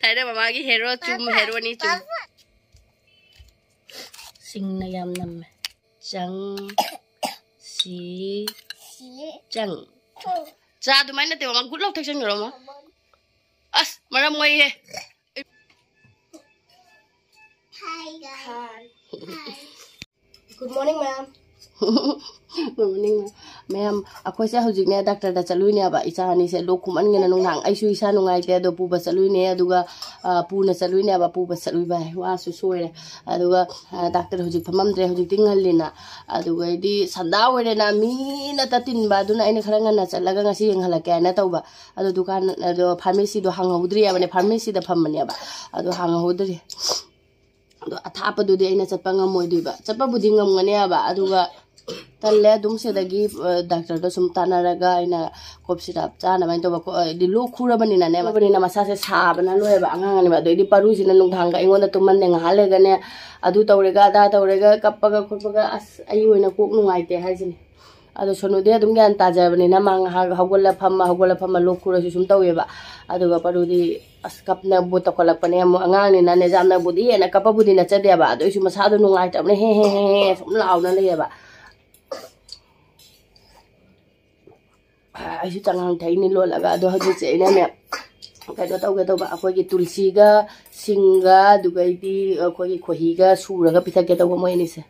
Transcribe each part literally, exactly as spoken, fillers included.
ꯍꯥꯏꯔꯦ ꯃꯃꯥꯒꯤ ꯍꯦꯔꯣ ꯆꯨꯝ, ꯍꯦꯔꯣꯅꯤ ꯆꯨꯝ꯫ ꯁꯤꯡꯅ ꯌꯥꯝ ꯅꯝꯃꯦ꯫ ꯆꯪ꯫ ꯁꯤ꯫ ꯆꯪ꯫ ꯆꯥ ꯑꯗꯨꯃꯥꯏꯅ ꯅꯠꯇꯦ ꯃꯃꯥ, ꯒꯨꯠ ꯂꯧ ꯊꯛꯆꯟꯈ꯭ꯔꯣ ꯃꯃꯥ꯫ ꯑꯁ, ꯃꯔꯝ ꯃꯣꯛꯏꯍꯦ꯫ Good morning, ma'am. Good morning, ma'am. ꯃꯦꯝ, ꯑꯩꯈꯣꯏꯁꯦ ꯍꯧꯖꯤꯛꯅꯦ ꯗꯥꯛꯇꯔꯗ ꯆꯠꯂꯨꯏꯅꯦꯕ, ꯏꯆꯥ ꯑꯅꯤꯁꯦ ꯂꯣꯛ ꯈꯨꯃꯟꯒꯤꯅ ꯅꯨꯡꯗꯥꯡ꯫ ꯑꯩꯁꯨ ꯏꯁꯥ ꯅꯨꯡꯉꯥꯏꯇꯦ, ꯑꯗꯣ ꯄꯨꯕ ꯆꯠꯂꯨꯏꯅꯦ, ꯑꯗꯨꯒ, ꯑ, ꯄꯨꯅ ꯆꯠꯂꯨꯏꯅꯦꯕ, ꯄꯨꯕ ꯆꯠꯂꯨꯏꯕ ꯍꯥꯏ, ꯋꯥꯁꯨ ꯁꯣꯏꯔꯦ꯫ ꯑꯗꯨꯒ, ꯑ, ꯗꯥꯛꯇꯔ ꯍꯧꯖꯤꯛ ꯐꯝꯃꯝꯗ꯭ꯔꯦ, ꯍꯧꯖꯤꯛꯇꯤ ꯉꯜꯂꯤꯅ꯫ ꯑꯗꯨꯒꯩꯗꯤ ꯁꯟꯗꯥ ꯑꯣꯏꯔꯦꯅ, ꯃꯤꯅ ꯇꯠꯇꯤꯟꯕ, ꯑꯗꯨꯅ ꯑꯩꯅ ꯈꯔ ꯉꯟꯅ ꯆꯠꯂꯒ ꯉꯁꯤ ꯌꯦꯡꯍꯜꯂꯛꯀꯦ ꯍꯥꯏꯅ ꯇꯧꯕ꯫ ꯑꯗꯣ ꯗꯨꯀꯥꯟ, ꯑꯗꯣ ꯐꯥꯔꯃꯦꯁꯤꯗꯣ ꯍꯥꯡꯍꯧꯗ꯭ꯔꯤꯑꯕꯅꯦ, ꯐꯥꯔꯃꯦꯁꯤꯗ ꯐꯝꯕꯅꯦꯕ, ꯑꯗꯣ ꯍꯥꯡꯍꯧꯗ꯭ꯔꯤ꯫ ꯑꯗꯣ ꯑꯊꯥꯞꯄꯗꯨꯗꯤ ꯑꯩꯅ ꯆꯠꯄ ꯉꯝꯃꯣꯏꯗꯣꯏꯕ꯫ ꯆꯠꯄꯕꯨꯗꯤ ꯉꯝꯒꯅꯦꯕ, ꯑꯗꯨꯒ ꯇꯜꯂꯦ ꯑꯗꯨꯝ ꯁꯤꯗꯒꯤ, ꯑ, ꯗꯥꯛꯇꯔꯗꯣ ꯁꯨꯝ ꯇꯥꯟꯅꯔꯒ ꯑꯩꯅ ꯀꯣꯞ ꯁꯤꯔꯞ ꯆꯥꯅꯕ ꯍꯥꯏꯅ ꯇꯧꯕ꯫ ꯀꯣ-, ꯍꯥꯏꯗꯤ ꯂꯣꯛ ꯈꯨꯔꯕꯅꯤꯅꯅꯦ, ꯈꯨꯔꯕꯅꯤꯅ ꯃꯁꯥꯁꯦ ꯁꯥꯕꯅ ꯂꯣꯏꯔꯦꯕ ꯑꯉꯥꯡ ꯑꯅꯤꯃꯛ꯫ ꯑꯗꯩꯗꯤ ꯄꯥꯔꯨꯁꯤꯅ ꯅꯨꯡꯗꯥꯡꯒ ꯑꯩꯉꯣꯟꯗ ꯇꯨꯝꯍꯟꯗꯦ, ꯉꯥꯏꯍꯥꯛ ꯂꯩꯔꯒꯅꯦ ꯑꯗꯨ ꯇꯧꯔꯦꯒ ꯑꯗꯥ ꯇꯧꯔꯦꯒ ꯀꯞꯄꯒ ꯈꯣꯠꯄꯒ꯫ ꯑꯁ, ꯑꯩ ꯑꯣꯏꯅ ꯀꯣꯛ ꯅꯨꯡꯉꯥꯏꯇꯦ ꯍꯥꯏꯁꯤꯅꯤ꯫ ꯑꯗꯣ ꯁꯣꯅꯨꯗꯤ ꯑꯗꯨꯝ ꯒ꯭ꯌꯥꯟ ꯇꯥꯖꯕꯅꯤꯅ ꯃꯥ ꯉꯥꯏꯍꯥꯛ ꯍꯧꯒꯠꯂ ꯐꯝꯃ, ꯍꯧꯒꯠꯂ ꯐꯝꯃ ꯂꯣꯛ ꯈꯨꯔꯁꯨ ꯁꯨꯝ ꯇꯧꯋꯦꯕ꯫ ꯑꯗꯨꯒ ꯄꯥꯔꯨꯗꯤ ꯑꯁ ꯀꯞꯅꯕꯨ ꯇꯧꯈꯠꯂꯛꯄꯅꯦ ꯑꯃꯨꯛ꯫ ꯑꯉꯥꯡꯅꯤꯅꯅꯦ ꯌꯥꯝꯅꯕꯨꯗꯤ ꯍꯦꯟꯅ ꯀꯞꯄꯕꯨꯗꯤ ꯅꯠꯆꯗꯦꯕ, ꯑꯗꯨ ꯑꯣꯏꯁꯨ ꯃꯁꯥꯗꯣ ꯅꯨꯡꯉꯥꯏꯇꯕꯅ ꯍꯦ ꯍꯦ ꯍꯦ ꯍꯦ ꯁꯨꯝ ꯂꯥꯎꯅ ꯂꯩꯌꯦꯕ꯫ ꯑꯩꯁꯨ ꯆꯉꯥꯡ ꯊꯛꯏꯅꯤ ꯂꯣꯜꯂꯒ꯫ ꯑꯗꯣ ꯍꯧꯖꯤꯛꯁꯦ ꯑꯩꯅꯅꯦ ꯀꯩꯅꯣ ꯇꯧꯒꯦ ꯇꯧꯕ, ꯑꯩꯈꯣꯏꯒꯤ ꯇꯨꯜꯁꯤꯒ ꯁꯤꯡꯒ ꯑꯗꯨꯒꯩꯗꯤ ꯑꯩꯈꯣꯏꯒꯤ ꯈꯣꯏꯍꯤꯒ ꯁꯨꯔꯒ ꯄꯤꯊꯛꯀꯦ ꯇꯧꯕ ꯃꯣꯏ ꯑꯅꯤꯁꯦ꯫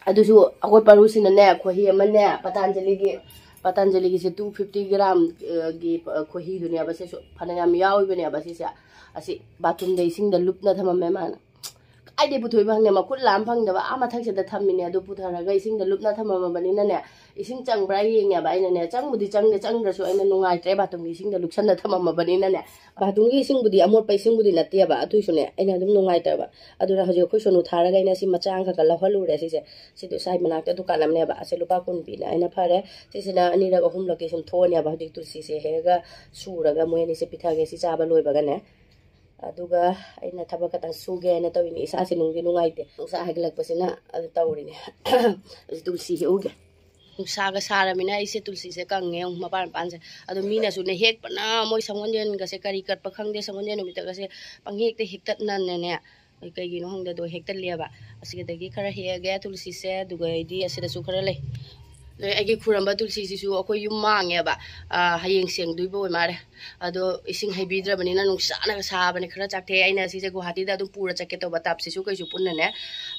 ꯑꯗꯨꯁꯨ ꯑꯩꯈꯣꯏ ꯄꯥꯔꯨꯁꯤꯅꯅꯦ, ꯈꯣꯏꯍꯤ ꯑꯃꯅꯦ, ꯄꯇꯥꯟꯖꯂꯤꯒꯤ, ꯄꯇꯥꯟꯖꯂꯤꯒꯤꯁꯦ two fifty gram, ꯑ, ꯒꯤ, ꯑ, ꯈꯣꯏꯍꯤꯗꯨꯅꯦꯕ꯫ ꯁꯤꯁꯨ ꯐꯅꯌꯥꯝ ꯌꯥꯎꯔꯤꯕꯅꯦꯕ ꯁꯤꯁꯦ꯫ ꯑꯁꯤ ꯕꯥꯊꯔꯨꯝꯗ ꯏꯁꯤꯡꯗ ꯂꯨꯞꯅ ꯊꯝꯃꯝꯃꯦ ꯃꯥꯅ꯫ ꯀꯥꯏꯗꯩ ꯄꯨꯊꯣꯛꯏꯕ ꯈꯪꯗꯦ, ꯃꯈꯨꯠ ꯂꯥꯝ ꯐꯪꯗꯕ ꯑꯥ ꯃꯊꯛꯁꯤꯗ ꯊꯝꯃꯤꯅꯦ꯫ ꯑꯗꯨ ꯄꯨꯊꯔꯒ ꯏꯁꯤꯡꯗ ꯂꯨꯞꯅ ꯊꯝꯃꯝꯃꯕꯅꯤꯅꯅꯦ, ꯏꯁꯤꯡ ꯆꯪꯕ꯭ꯔꯥ ꯌꯦꯡꯉꯦꯕ ꯑꯩꯅꯅꯦ꯫ ꯆꯪꯕꯨꯗꯤ ꯆꯪꯗꯦ, ꯆꯪꯗ꯭ꯔꯁꯨ ꯑꯩꯅ ꯅꯨꯡꯉꯥꯏꯇ꯭ꯔꯦ ꯕꯥꯊꯔꯨꯝꯒꯤ ꯏꯁꯤꯡꯗ ꯂꯨꯞꯁꯟꯅ ꯊꯝꯃꯝꯃꯕꯅꯤꯅꯅꯦ꯫ ꯕꯥꯊꯔꯨꯝꯒꯤ ꯏꯁꯤꯡꯕꯨꯗꯤ ꯑꯃꯣꯠꯄ ꯏꯁꯤꯡꯕꯨꯗꯤ ꯅꯠꯇꯦꯕ, ꯑꯗꯨꯏꯁꯨꯅꯦ ꯑꯩꯅ ꯑꯗꯨꯝ ꯅꯨꯡꯉꯥꯏꯇ꯭ꯔꯕ꯫ ꯑꯗꯨꯅ ꯍꯧꯖꯤꯛ ꯑꯩꯈꯣꯏ ꯁꯣꯅꯨ ꯊꯥꯔꯒ ꯑꯩꯅ ꯁꯤ ꯃꯆꯥ ꯑꯃꯈꯛꯀ ꯂꯧꯍꯜꯂꯨꯔꯦ꯫ ꯁꯤꯁꯦ, ꯁꯤꯗꯣ ꯁ꯭ꯋꯥꯏ ꯃꯅꯥꯛꯇ ꯗꯨꯀꯥꯟ ꯑꯃꯅꯦꯕ, ꯑꯁꯤ ꯂꯨꯄꯥ ꯀꯨꯟ ꯄꯤꯅ ꯑꯩꯅ ꯐꯔꯦ꯫ ꯁꯤꯁꯤꯅ ꯑꯅꯤꯔꯛ ꯑꯍꯨꯝꯂꯛꯇꯤ ꯁꯨꯝ ꯊꯣꯛꯑꯅꯦꯕ꯫ ꯍꯧꯖꯤꯛ ꯇꯨꯜꯁꯤꯁꯦ ꯍꯦꯛꯑꯒ ꯁꯨꯔꯒ ꯃꯣꯏ ꯑꯅꯤꯁꯦ ꯄꯤꯊꯛꯑꯒꯦ ꯁꯤ ꯆꯥꯕ ꯂꯣꯏꯕꯒꯅꯦ꯫ ꯑꯗꯨꯒ ꯑꯩꯅ ꯊꯕꯛ ꯈꯛꯇꯪ ꯁꯨꯒꯦꯅ ꯇꯧꯔꯤꯅꯦ꯫ ꯏꯁꯥꯁꯦ ꯅꯨꯡꯗꯤ ꯅꯨꯡꯉꯥꯏꯇꯦ, ꯅꯨꯡꯁꯥ ꯍꯥꯏꯒꯠꯂꯛꯄꯁꯤꯅ꯫ ꯑꯗꯨ ꯇꯧꯔꯤꯅꯦ꯫ ꯇꯨꯜꯁꯤ ꯍꯦꯛꯎꯒꯦ꯫ ꯅꯨꯡꯁꯥꯒ ꯁꯥꯔꯃꯤꯅ ꯑꯩꯁꯦ ꯇꯨꯜꯁꯤꯁꯦ ꯀꯪꯉꯦ, ꯌꯦꯡꯉꯨ, ꯃꯄꯥꯟ ꯃꯄꯥꯟꯁꯦ꯫ ꯑꯗꯣ ꯃꯤꯅꯁꯨꯅꯦ ꯍꯦꯛꯄꯅ, ꯃꯣꯏ ꯁꯪꯒꯣꯜꯁꯦꯟꯒꯁꯦ ꯀꯔꯤ ꯀꯠꯄ ꯈꯪꯗꯦ, ꯁꯪꯒꯣꯜꯁꯦꯟ ꯅꯨꯃꯤꯠꯇꯒꯁꯦ ꯄꯪꯍꯦꯛꯇ ꯍꯦꯛꯇꯠꯅꯅꯅꯦ, ꯀꯩꯒꯤꯅꯣ ꯈꯪꯗꯦ, ꯑꯗꯣ ꯍꯦꯛꯇꯠꯂꯦꯕ꯫ ꯑꯁꯤꯗꯒꯤ ꯈꯔ ꯍꯦꯛꯑꯒꯦ ꯇꯨꯜꯁꯤꯁꯦ, ꯑꯗꯨꯒ ꯑꯩꯗꯤ ꯑꯁꯤꯗꯁꯨ ꯈꯔ ꯂꯩ꯫ ꯑꯗꯩ ꯑꯩꯒꯤ ꯈꯨꯔꯝꯕ ꯇꯨꯜꯁꯤꯁꯤꯁꯨ ꯑꯩꯈꯣꯏ ꯌꯨꯝ ꯃꯥꯡꯉꯦꯕ, ꯑꯥ, ꯍꯌꯦꯡ ꯁꯦꯡꯗꯣꯏꯕ ꯑꯣꯏ ꯃꯥꯜꯂꯦ꯫ ꯑꯗꯣ ꯏꯁꯤꯡ ꯍꯩꯕꯤꯗ꯭ꯔꯕꯅꯤꯅ ꯅꯨꯡꯁꯥꯅꯒ ꯁꯥꯕꯅꯦ, ꯈꯔ ꯆꯥꯛꯊꯦꯛꯑꯦ꯫ ꯑꯩꯅ ꯁꯤꯁꯦ ꯒꯨꯋꯥꯍꯥꯇꯤꯗ ꯑꯗꯨꯝ ꯄꯨꯔ ꯆꯠꯀꯦ ꯇꯧꯕ, ꯇꯞꯁꯤꯁꯨ ꯀꯩꯁꯨ ꯄꯨꯟꯅꯅꯦ꯫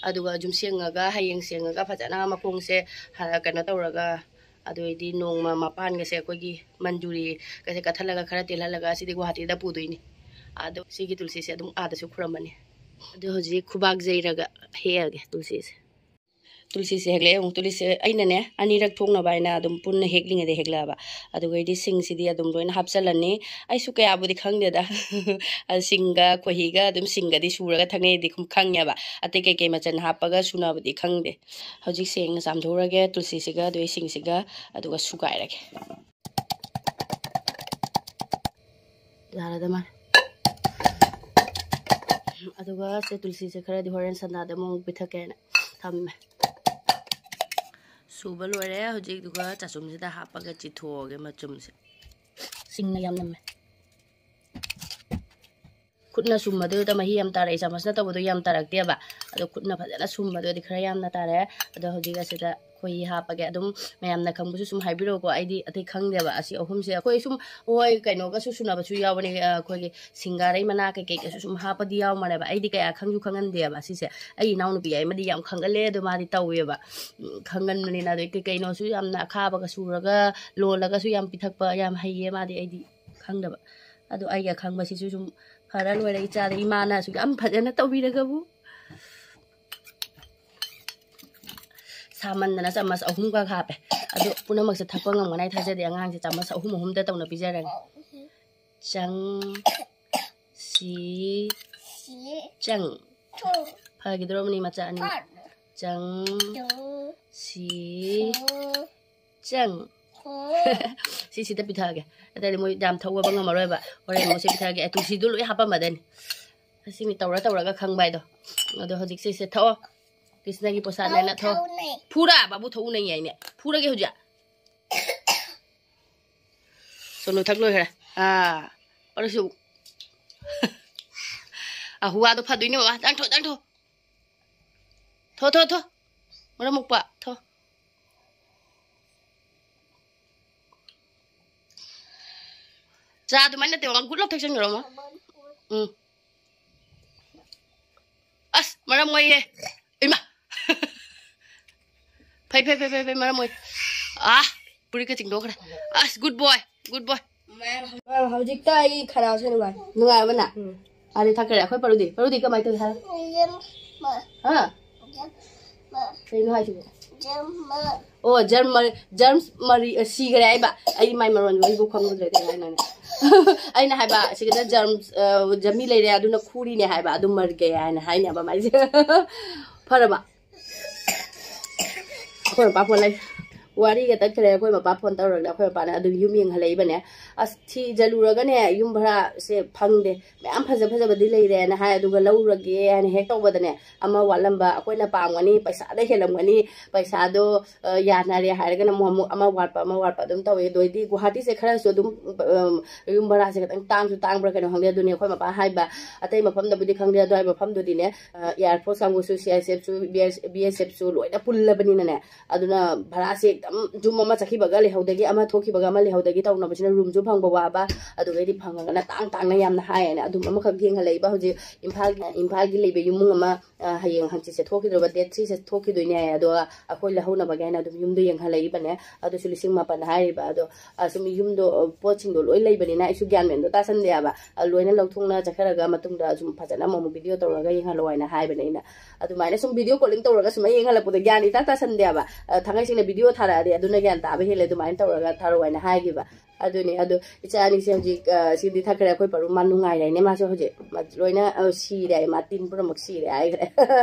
ꯑꯗꯨꯒ ꯌꯨꯝ ꯁꯦꯡꯉꯒ, ꯍꯌꯦꯡ ꯁꯦꯡꯉꯒ ꯐꯖꯅ ꯃꯈꯣꯡꯁꯦ, ꯍ-, ꯀꯩꯅꯣ ꯇꯧꯔꯒ, ꯑꯗꯨ ꯑꯣꯏꯗꯤ ꯅꯣꯡꯃ ꯃꯄꯥꯟꯒꯁꯦ ꯑꯩꯈꯣꯏꯒꯤ ꯃꯟꯖꯨꯔꯤꯒꯁꯦ ꯀꯠꯊꯠꯂꯒ ꯈꯔ ꯇꯦꯜꯍꯜꯂꯒ ꯁꯤꯗꯤ ꯒꯨꯋꯥꯍꯥꯇꯤꯗ ꯄꯨꯗꯣꯏꯅꯤ꯫ ꯑꯗꯣ ꯁꯤꯒꯤ ꯇꯨꯜꯁꯤꯁꯦ ꯑꯗꯨꯝ ꯑꯥꯗꯁꯨ ꯈꯨꯔꯝꯃꯅꯤ꯫ ꯑꯗꯣ ꯍꯧꯖꯤꯛ ꯈꯨꯕꯥꯛ ꯌꯩꯔꯒ ꯍꯦꯛꯑꯒꯦ ꯇꯨꯜꯁꯤꯁꯦ꯫ ꯇꯨꯜꯁꯤꯁꯦ ꯍꯦꯛꯂꯛꯑꯦ꯫ ꯑꯃꯨꯛ ꯇꯨꯜꯁꯤꯁꯦ ꯑꯩꯅꯅꯦ ꯑꯅꯤꯔꯛ ꯊꯣꯛꯅꯕ ꯍꯥꯏꯅ ꯑꯗꯨꯝ ꯄꯨꯟꯅ ꯍꯦꯛꯂꯤꯉꯩꯗ ꯍꯦꯛꯂꯛꯑꯕ꯫ ꯑꯗꯨꯒꯩꯗꯤ ꯁꯤꯡꯁꯤꯗꯤ ꯑꯗꯨꯝ ꯂꯣꯏꯅ ꯍꯥꯞꯆꯜꯂꯅꯤ꯫ ꯑꯩꯁꯨ ꯀꯌꯥꯕꯨꯗꯤ ꯈꯪꯗꯦꯗ꯫ ꯑꯗꯨ ꯁꯤꯡꯒ ꯈꯣꯏꯍꯤꯒ ꯑꯗꯨꯝ ꯁꯤꯡꯒꯗꯤ ꯁꯨꯔꯒ ꯊꯛꯅꯩꯗꯤ ꯈꯪ-, ꯈꯪꯉꯦꯕ꯫ ꯑꯇꯩ ꯀꯩꯀꯩ ꯃꯆꯜ ꯍꯥꯞꯄꯒ ꯁꯨꯅꯕꯗꯤ ꯈꯪꯗꯦ꯫ ꯍꯧꯖꯤꯛ ꯁꯦꯡꯅ ꯆꯥꯝꯊꯣꯛꯎꯔꯒꯦ ꯇꯨꯜꯁꯤꯁꯤꯒ ꯑꯗꯨꯒ ꯏꯁꯤꯡꯁꯤꯒ, ꯑꯗꯨꯒ ꯁꯨꯒꯥꯏꯔꯒꯦ꯫ ꯌꯥꯔꯗ ꯃꯥꯜꯂꯦ꯫ ꯑꯗꯨꯒ ꯁꯦ ꯇꯨꯜꯁꯤꯁꯦ ꯈꯔꯗꯤ ꯍꯣꯔꯦꯟ ꯁꯟꯗꯥꯗ ꯑꯃꯨꯛ ꯄꯤꯊꯛꯀꯦꯅ ꯊꯝꯃꯦ꯫ ꯁꯨꯕ ꯂꯣꯏꯔꯦ꯫ ꯍꯧꯖꯤꯛ ꯑꯗꯨꯒ ꯆꯥꯆꯨꯝꯁꯤꯗ ꯍꯥꯞꯄꯒ ꯆꯤꯊꯣꯛꯑꯒꯦ ꯃꯆꯨꯝꯁꯦ꯫ ꯁꯤꯡꯅ ꯌꯥꯝ ꯅꯝꯃꯦ꯫ ꯈꯨꯠꯅ ꯁꯨꯝꯕꯗꯨꯗ ꯃꯍꯤ ꯌꯥꯝ ꯇꯥꯔꯛꯏ, ꯆꯥꯃꯁꯅ ꯇꯧꯕꯗꯣ ꯌꯥꯝ ꯇꯥꯔꯛꯇꯦꯕ꯫ ꯑꯗꯣ ꯈꯨꯠꯅ ꯐꯖꯅ ꯁꯨꯝꯕꯗꯨꯗꯤ ꯈꯔ ꯌꯥꯝꯅ ꯇꯥꯔꯛꯑꯦ꯫ ꯑꯗꯣ ꯍꯧꯖꯤꯛ ꯑꯁꯤꯗ ꯈꯣꯏꯍꯤ ꯍꯥꯞꯄꯒꯦ꯫ ꯑꯗꯨꯝ ꯃꯌꯥꯝꯅ ꯈꯪꯕꯁꯨ ꯁꯨꯝ ꯍꯥꯏꯕꯤꯔꯛꯎꯀꯣ, ꯑꯩꯗꯤ ꯑꯇꯩ ꯈꯪꯗꯦꯕ꯫ ꯑꯁꯤ ꯑꯍꯨꯝꯁꯦ ꯑꯩꯈꯣꯏ ꯁꯨꯝ, ꯍꯣꯏ, ꯀꯩꯅꯣꯒꯁꯨ ꯁꯨꯅꯕꯁꯨ ꯌꯥꯎꯕꯅꯦ, ꯑ, ꯑꯩꯈꯣꯏꯒꯤ ꯁꯤꯡꯒꯥꯔꯩ ꯃꯅꯥ ꯀꯩꯀꯩꯒꯁꯨ ꯁꯨꯝ ꯍꯥꯞꯄꯗꯤ ꯌꯥꯎꯕꯅꯦꯕ꯫ ꯑꯩꯗꯤ ꯀꯌꯥ ꯈꯪꯁꯨ ꯈꯪꯍꯟꯗꯦꯕ ꯁꯤꯁꯦ꯫ ꯑꯩ ꯏꯅꯥꯎꯅꯨꯄꯤ ꯑꯃꯗꯤ ꯌꯥꯝ ꯈꯪꯒꯜꯂꯦ, ꯑꯗꯣ ꯃꯥꯗꯤ ꯇꯧꯋꯦꯕ꯫ ꯎꯝ, ꯈꯪꯒꯟꯕꯅꯤꯅ꯫ ꯑꯗꯩ ꯀꯩ ꯀꯩꯅꯣꯁꯨ ꯌꯥꯝꯅ ꯑꯈꯥꯕꯒ ꯁꯨꯔꯒ ꯂꯣꯜꯂꯒꯁꯨ ꯌꯥꯝ ꯄꯤꯊꯛꯄ ꯌꯥꯝ ꯍꯩꯌꯦ ꯃꯥꯗꯤ, ꯑꯩꯗꯤ ꯈꯪꯗꯕ꯫ ꯑꯗꯣ ꯑꯩꯒꯤ ꯑꯈꯪꯕꯁꯤꯁꯨ ꯁꯨꯝ ꯐꯔ ꯂꯣꯏꯔꯦ꯫ ꯏꯆꯥꯗ ꯏꯃꯥꯅ ꯑꯁꯨꯛ ꯌꯥꯝ ꯐꯖꯅ ꯇꯧꯕꯤꯔꯒꯕꯨ꯫ ꯁꯥꯃꯟꯗꯅ ꯆꯥꯃꯁ ꯑꯍꯨꯝꯈꯛ ꯍꯥꯞꯄꯦ꯫ ꯑꯗꯨ ꯄꯨꯝꯅꯃꯛꯁꯦ ꯊꯛꯄ ꯉꯝꯒꯅꯤ ꯍꯥꯏ ꯊꯥꯖꯗꯦ꯫ ꯑꯉꯥꯡꯁꯦ ꯆꯥꯃꯁ ꯑꯍꯨꯝ ꯑꯍꯨꯝꯗ ꯇꯧꯅ ꯄꯤꯖꯔꯒꯦ꯫ ꯆꯪ꯫ ꯁꯤ꯫ ꯆꯪ꯫ ꯐꯒꯤꯗ꯭ꯔꯣꯕꯅꯤ ꯃꯆꯥ ꯑꯅꯤ꯫ ꯆꯪ꯫ ꯁꯤ꯫ ꯆꯪ꯫ ꯁꯤꯁꯤꯗ ꯄꯤꯊꯛꯑꯒꯦ꯫ ꯅꯠꯇ꯭ꯔꯗꯤ ꯃꯣꯏ ꯌꯥꯝ ꯊꯛꯑꯕ ꯉꯝꯃꯔꯣꯏꯕ꯫ ꯍꯣꯔꯦꯟ ꯃꯣꯏꯁꯦ ꯄꯤꯊꯛꯑꯒꯦ꯫ ꯑꯩ ꯇꯨꯜꯁꯤꯗꯨ ꯂꯣꯏ ꯍꯥꯞꯄꯝꯃꯗꯅꯤ꯫ ꯑꯁꯤꯅꯤ ꯇꯧꯔ ꯇꯧꯔꯒ ꯈꯪꯕ ꯍꯥꯏꯗꯣ꯫ ꯑꯗꯣ ꯍꯧꯖꯤꯛ ꯁꯤꯁꯦ ꯊꯛꯑꯣ꯫ ꯀ꯭ꯔꯤꯁꯅꯒꯤ ꯄꯣꯁꯥꯠꯅꯦꯅ ꯊꯣ꯫ ꯊꯧꯅꯩ꯫ ꯐꯨꯔꯥ ꯕꯥꯕꯨ ꯊꯧꯎꯅꯩ ꯍꯥꯏꯅꯦ꯫ ꯐꯨꯔꯒꯦ ꯍꯧꯖꯤꯛ꯫ ꯁꯣꯅꯨ ꯊꯛ ꯂꯣꯏꯈ꯭ꯔꯦ꯫ ꯑꯥ꯫ ꯄꯔꯨꯁꯨ꯫ ꯑꯍꯨꯋꯥꯗꯣ ꯐꯗꯣꯏꯅꯦ ꯕꯕꯥ꯫ ꯆꯪꯊꯣꯛ, ꯆꯪꯊꯣꯛ꯫ ꯊꯣ, ꯊꯣ, ꯊꯣ꯫ ꯃꯔꯝ ꯃꯣꯛꯄ꯫ ꯊꯣ꯫ ꯆꯥ ꯑꯗꯨꯃꯥꯏꯅ ꯅꯠꯇꯦ, ꯃꯃꯥ ꯒꯨꯠ ꯂꯧ ꯊꯛꯆꯟꯈ꯭ꯔꯣ, ꯃꯃꯥ꯫ ꯎꯝ꯫ ꯑꯁ, ꯃꯔꯝ ꯃꯣꯏꯌꯦ꯫ ꯏꯃꯥ꯫ ꯐꯩ, ꯐꯩ, ꯐꯩ, ꯐꯩ, ꯐꯩ, ꯃꯔꯝ ꯃꯣꯏ꯫ ꯑꯥ, ꯐꯨꯔꯤꯠꯀ ꯆꯤꯡꯊꯣꯛꯈ꯭ꯔꯦ꯫ ꯑꯁ, good boy, good boy꯫ ꯍꯧꯖꯤꯛꯇ ꯑꯩ ꯈꯅꯥꯎꯁꯦ ꯅꯨꯡꯉꯥꯏ꯫ ꯅꯨꯡꯉꯥꯏꯔꯕ ꯅꯪ? ꯎꯝ꯫ ꯑꯗꯩ ꯊꯛꯈ꯭ꯔꯦ꯫ ꯑꯩꯈꯣꯏ ꯄꯔꯨꯗꯤ? ꯄꯔꯨꯗꯤ ꯀꯃꯥꯏꯅ ꯇꯧꯏ ꯍꯥꯏ? ꯍꯥ? ꯀꯩꯅꯣ ꯍꯥꯏꯁꯤꯕꯣ? ꯑꯣ, ꯖꯔꯃ-, ꯖꯔꯝꯁ ꯃꯔꯤ, ꯑ, ꯁꯤꯈꯔꯦ ꯍꯥꯏꯕ꯫ ꯑꯩ ꯃꯥꯏ ꯃꯔꯣꯟ ꯂꯣꯏꯕꯨ ꯈꯪꯗ꯭ꯔꯦ, ꯀꯩ ꯍꯥꯏꯅꯣꯅꯦ? ꯑꯩꯅ ꯍꯥꯏꯕ, ꯁꯤꯒꯤꯗ ꯖꯔꯝꯁ, ꯑ, ꯖꯔꯃꯤ ꯂꯩꯔꯦ, ꯑꯗꯨꯅ ꯈꯨꯔꯤꯅꯦ ꯍꯥꯏꯕ, ꯑꯗꯨ ꯃꯔꯒꯦ ꯍꯥꯏꯅ ꯍꯥꯏꯅꯦꯕ ꯃꯥꯏꯁꯦ꯫ ꯐꯔꯕ? ꯑꯩꯈꯣꯏ ꯃꯄꯥ ꯐꯣꯟ ꯂꯩ꯫ ꯋꯥꯔꯤꯒ ꯇꯠꯈ꯭ꯔꯦ, ꯑꯩꯈꯣꯏ ꯃꯄꯥ ꯐꯣꯟ ꯇꯧꯔꯒ ꯑꯩꯈꯣꯏ ꯃꯄꯥꯅ ꯑꯗꯨꯝ ꯌꯨꯝ ꯌꯦꯡꯍꯜꯂꯛꯏꯕꯅꯦ꯫ ꯑꯁ, ꯊꯤꯖꯜꯂꯨꯔꯒꯅꯦ, ꯌꯨꯝ ꯚꯔꯥꯁꯦ ꯐꯪꯗꯦ꯫ ꯃꯌꯥꯝ ꯐꯖ ꯐꯖꯕꯗꯤ ꯂꯩꯔꯦꯅ ꯍꯥꯏ, ꯑꯗꯨꯒ ꯂꯧꯔꯒꯦ ꯍꯥꯏꯅ ꯍꯦꯛ ꯇꯧꯕꯗꯅꯦ, ꯑꯃ ꯋꯥꯠꯂꯝꯕ, ꯑꯩꯈꯣꯏꯅ ꯄꯥꯝꯒꯅꯤ, ꯄꯩꯁꯥꯗ ꯍꯦꯜꯂꯝꯒꯅꯤ, ꯄꯩꯁꯥꯗꯣ, ꯑ, ꯌꯥꯅꯔꯦ ꯍꯥꯏꯔꯒꯅ ꯑꯃꯨꯛ, ꯑꯃꯨꯛ ꯑꯃ ꯋꯥꯠꯄ, ꯑꯃ ꯋꯥꯠꯄ ꯑꯗꯨꯝ ꯇꯧꯋꯦ꯫ ꯑꯗꯨ ꯑꯣꯏꯗꯤ ꯒꯨꯍꯥꯇꯤꯁꯦ ꯈꯔꯁꯨ ꯑꯗꯨꯝ, ꯑ, ꯌꯨꯝ ꯚꯔꯥꯁꯦ ꯈꯤꯇꯪ ꯇꯥꯡꯁꯨ ꯇꯥꯡꯕ꯭ꯔꯥ ꯀꯩꯅꯣ ꯈꯪꯗꯦ꯫ ꯑꯗꯨꯅꯦ ꯑꯩꯈꯣꯏ ꯃꯄꯥ ꯍꯥꯏꯕ, ꯑꯇꯩ ꯃꯐꯝꯗꯕꯨꯗꯤ ꯈꯪꯗꯦ, ꯑꯗꯨꯋꯥꯏ ꯃꯐꯝꯗꯨꯗꯤꯅꯦ, ꯑ, Air Force ꯀꯥꯡꯕꯨꯁꯨ, C I S F ꯁꯨ, B S, B S F ꯁꯨ ꯂꯣꯏꯅ ꯄꯨꯜꯂꯕꯅꯤꯅꯅꯦ, ꯑꯗꯨꯅ ꯚꯔꯥꯁꯦ ꯑꯗꯨꯝ ꯌꯨꯝ ꯑꯃ ꯆꯠꯈꯤꯕꯒ ꯂꯩꯍꯧꯗꯒꯤ, ꯑꯃ ꯊꯣꯛꯈꯤꯕꯒ ꯑꯃ ꯂꯩꯍꯧꯗꯒꯤ ꯇꯧꯅꯕꯁꯤꯅ ꯔꯨꯝꯁꯨ ꯐꯪꯕ ꯋꯥꯕ, ꯑꯗꯨꯒꯩꯗꯤ ꯐꯪꯉꯒꯅ ꯇꯥꯡ ꯇꯥꯡꯅ ꯌꯥꯝꯅ ꯍꯥꯏꯌꯦꯅ ꯑꯗꯨꯝ ꯑꯃꯈꯛ ꯌꯦꯡꯍꯜꯂꯛꯏꯕ꯫ ꯍꯧꯖꯤꯛ ꯏꯝꯐꯥꯜꯒꯤ, ꯏꯝꯐꯥꯜꯒꯤ ꯂꯩꯕ ꯏꯃꯨꯡ ꯑꯃ, ꯑ, ꯍꯌꯦꯡ ꯍꯪꯆꯤꯠꯁꯦ ꯊꯣꯛꯈꯤꯗꯣꯏꯕ, date three ꯁꯦ ꯊꯣꯛꯈꯤꯗꯣꯏꯅꯦ ꯍꯥꯏꯌꯦ꯫ ꯑꯗꯣ ꯑꯩꯈꯣꯏ ꯂꯧꯍꯧꯅꯕꯒꯤ ꯍꯥꯏꯅ ꯑꯗꯨꯝ ꯌꯨꯝꯗꯣ ꯌꯦꯡꯍꯜꯂꯛꯏꯕꯅꯦ꯫ ꯑꯗꯨꯁꯨ ꯂꯤꯁꯤꯡ ꯃꯥꯄꯟ ꯍꯥꯏꯔꯤꯕ꯫ ꯑꯗꯣ, ꯑ, ꯁꯨꯝ ꯌꯨꯝꯗꯣ, ꯑ, ꯄꯣꯠꯁꯤꯡꯗꯣ ꯂꯣꯏ ꯂꯩꯕꯅꯤꯅ ꯑꯩꯁꯨ ꯒ꯭ꯌꯥꯟ ꯃꯦꯟꯗꯣ ꯇꯥꯁꯟꯗꯦ ꯍꯥꯏꯕ꯫ ꯑ, ꯂꯣꯏꯅ ꯂꯧꯊꯣꯛꯅ ꯆꯠꯈ꯭ꯔꯒ ꯃꯇꯨꯡꯗ ꯁꯨꯝ ꯐꯖꯅ ꯑꯃꯨꯛ video ꯇꯧꯔꯒ ꯌꯦꯡꯍꯜꯂꯣ ꯍꯥꯏꯅ ꯍꯥꯏꯕꯅꯦ ꯑꯩꯅ꯫ ꯑꯗꯨꯃꯥꯏꯅ ꯁꯨꯝ video calling ꯇꯧꯔꯒ ꯁꯨꯝ ꯌꯦꯡꯍꯜꯂꯛꯄꯗꯣ ꯒ꯭ꯌꯥꯟ ꯏꯇꯥ ꯇꯥꯁꯟꯗꯦ ꯍꯥꯏꯕ꯫ ꯑ, ꯊꯥꯡꯉꯩ ꯁꯦꯡꯅ video ꯊꯥꯔꯛꯑꯗꯤ ꯑꯗꯨꯅ ꯒ꯭ꯌꯥꯟ ꯇꯥꯕ ꯍꯦꯜꯂꯦ, ꯑꯗꯨꯃꯥꯏꯅ ꯇꯧꯔꯒ ꯊꯥꯔꯛꯑꯣ ꯍꯥꯏꯅ ꯍꯥꯏꯈꯤꯕ꯫ ꯑꯗꯨꯅꯦ, ꯑꯗꯣ ꯏꯆꯥ ꯑꯅꯤꯁꯦ ꯍꯧꯖꯤꯛ, ꯑ, ꯁꯤꯗꯤ ꯊꯛꯈ꯭ꯔꯦ, ꯑꯩꯈꯣꯏ ꯄꯔꯨ ꯃꯥ ꯅꯨꯡꯉꯥꯏꯔꯦꯅꯦ, ꯃꯥꯁꯨ ꯍꯧꯖꯤꯛ ꯃꯥ ꯂꯣꯏꯅ, ꯑ, ꯁꯤꯔꯦ ꯍꯥꯏ, ꯃꯥ ꯇꯤꯟ ꯄꯨꯝꯅꯃꯛ ꯁꯤꯔꯦ ꯍꯥꯏꯈ꯭ꯔꯦ꯫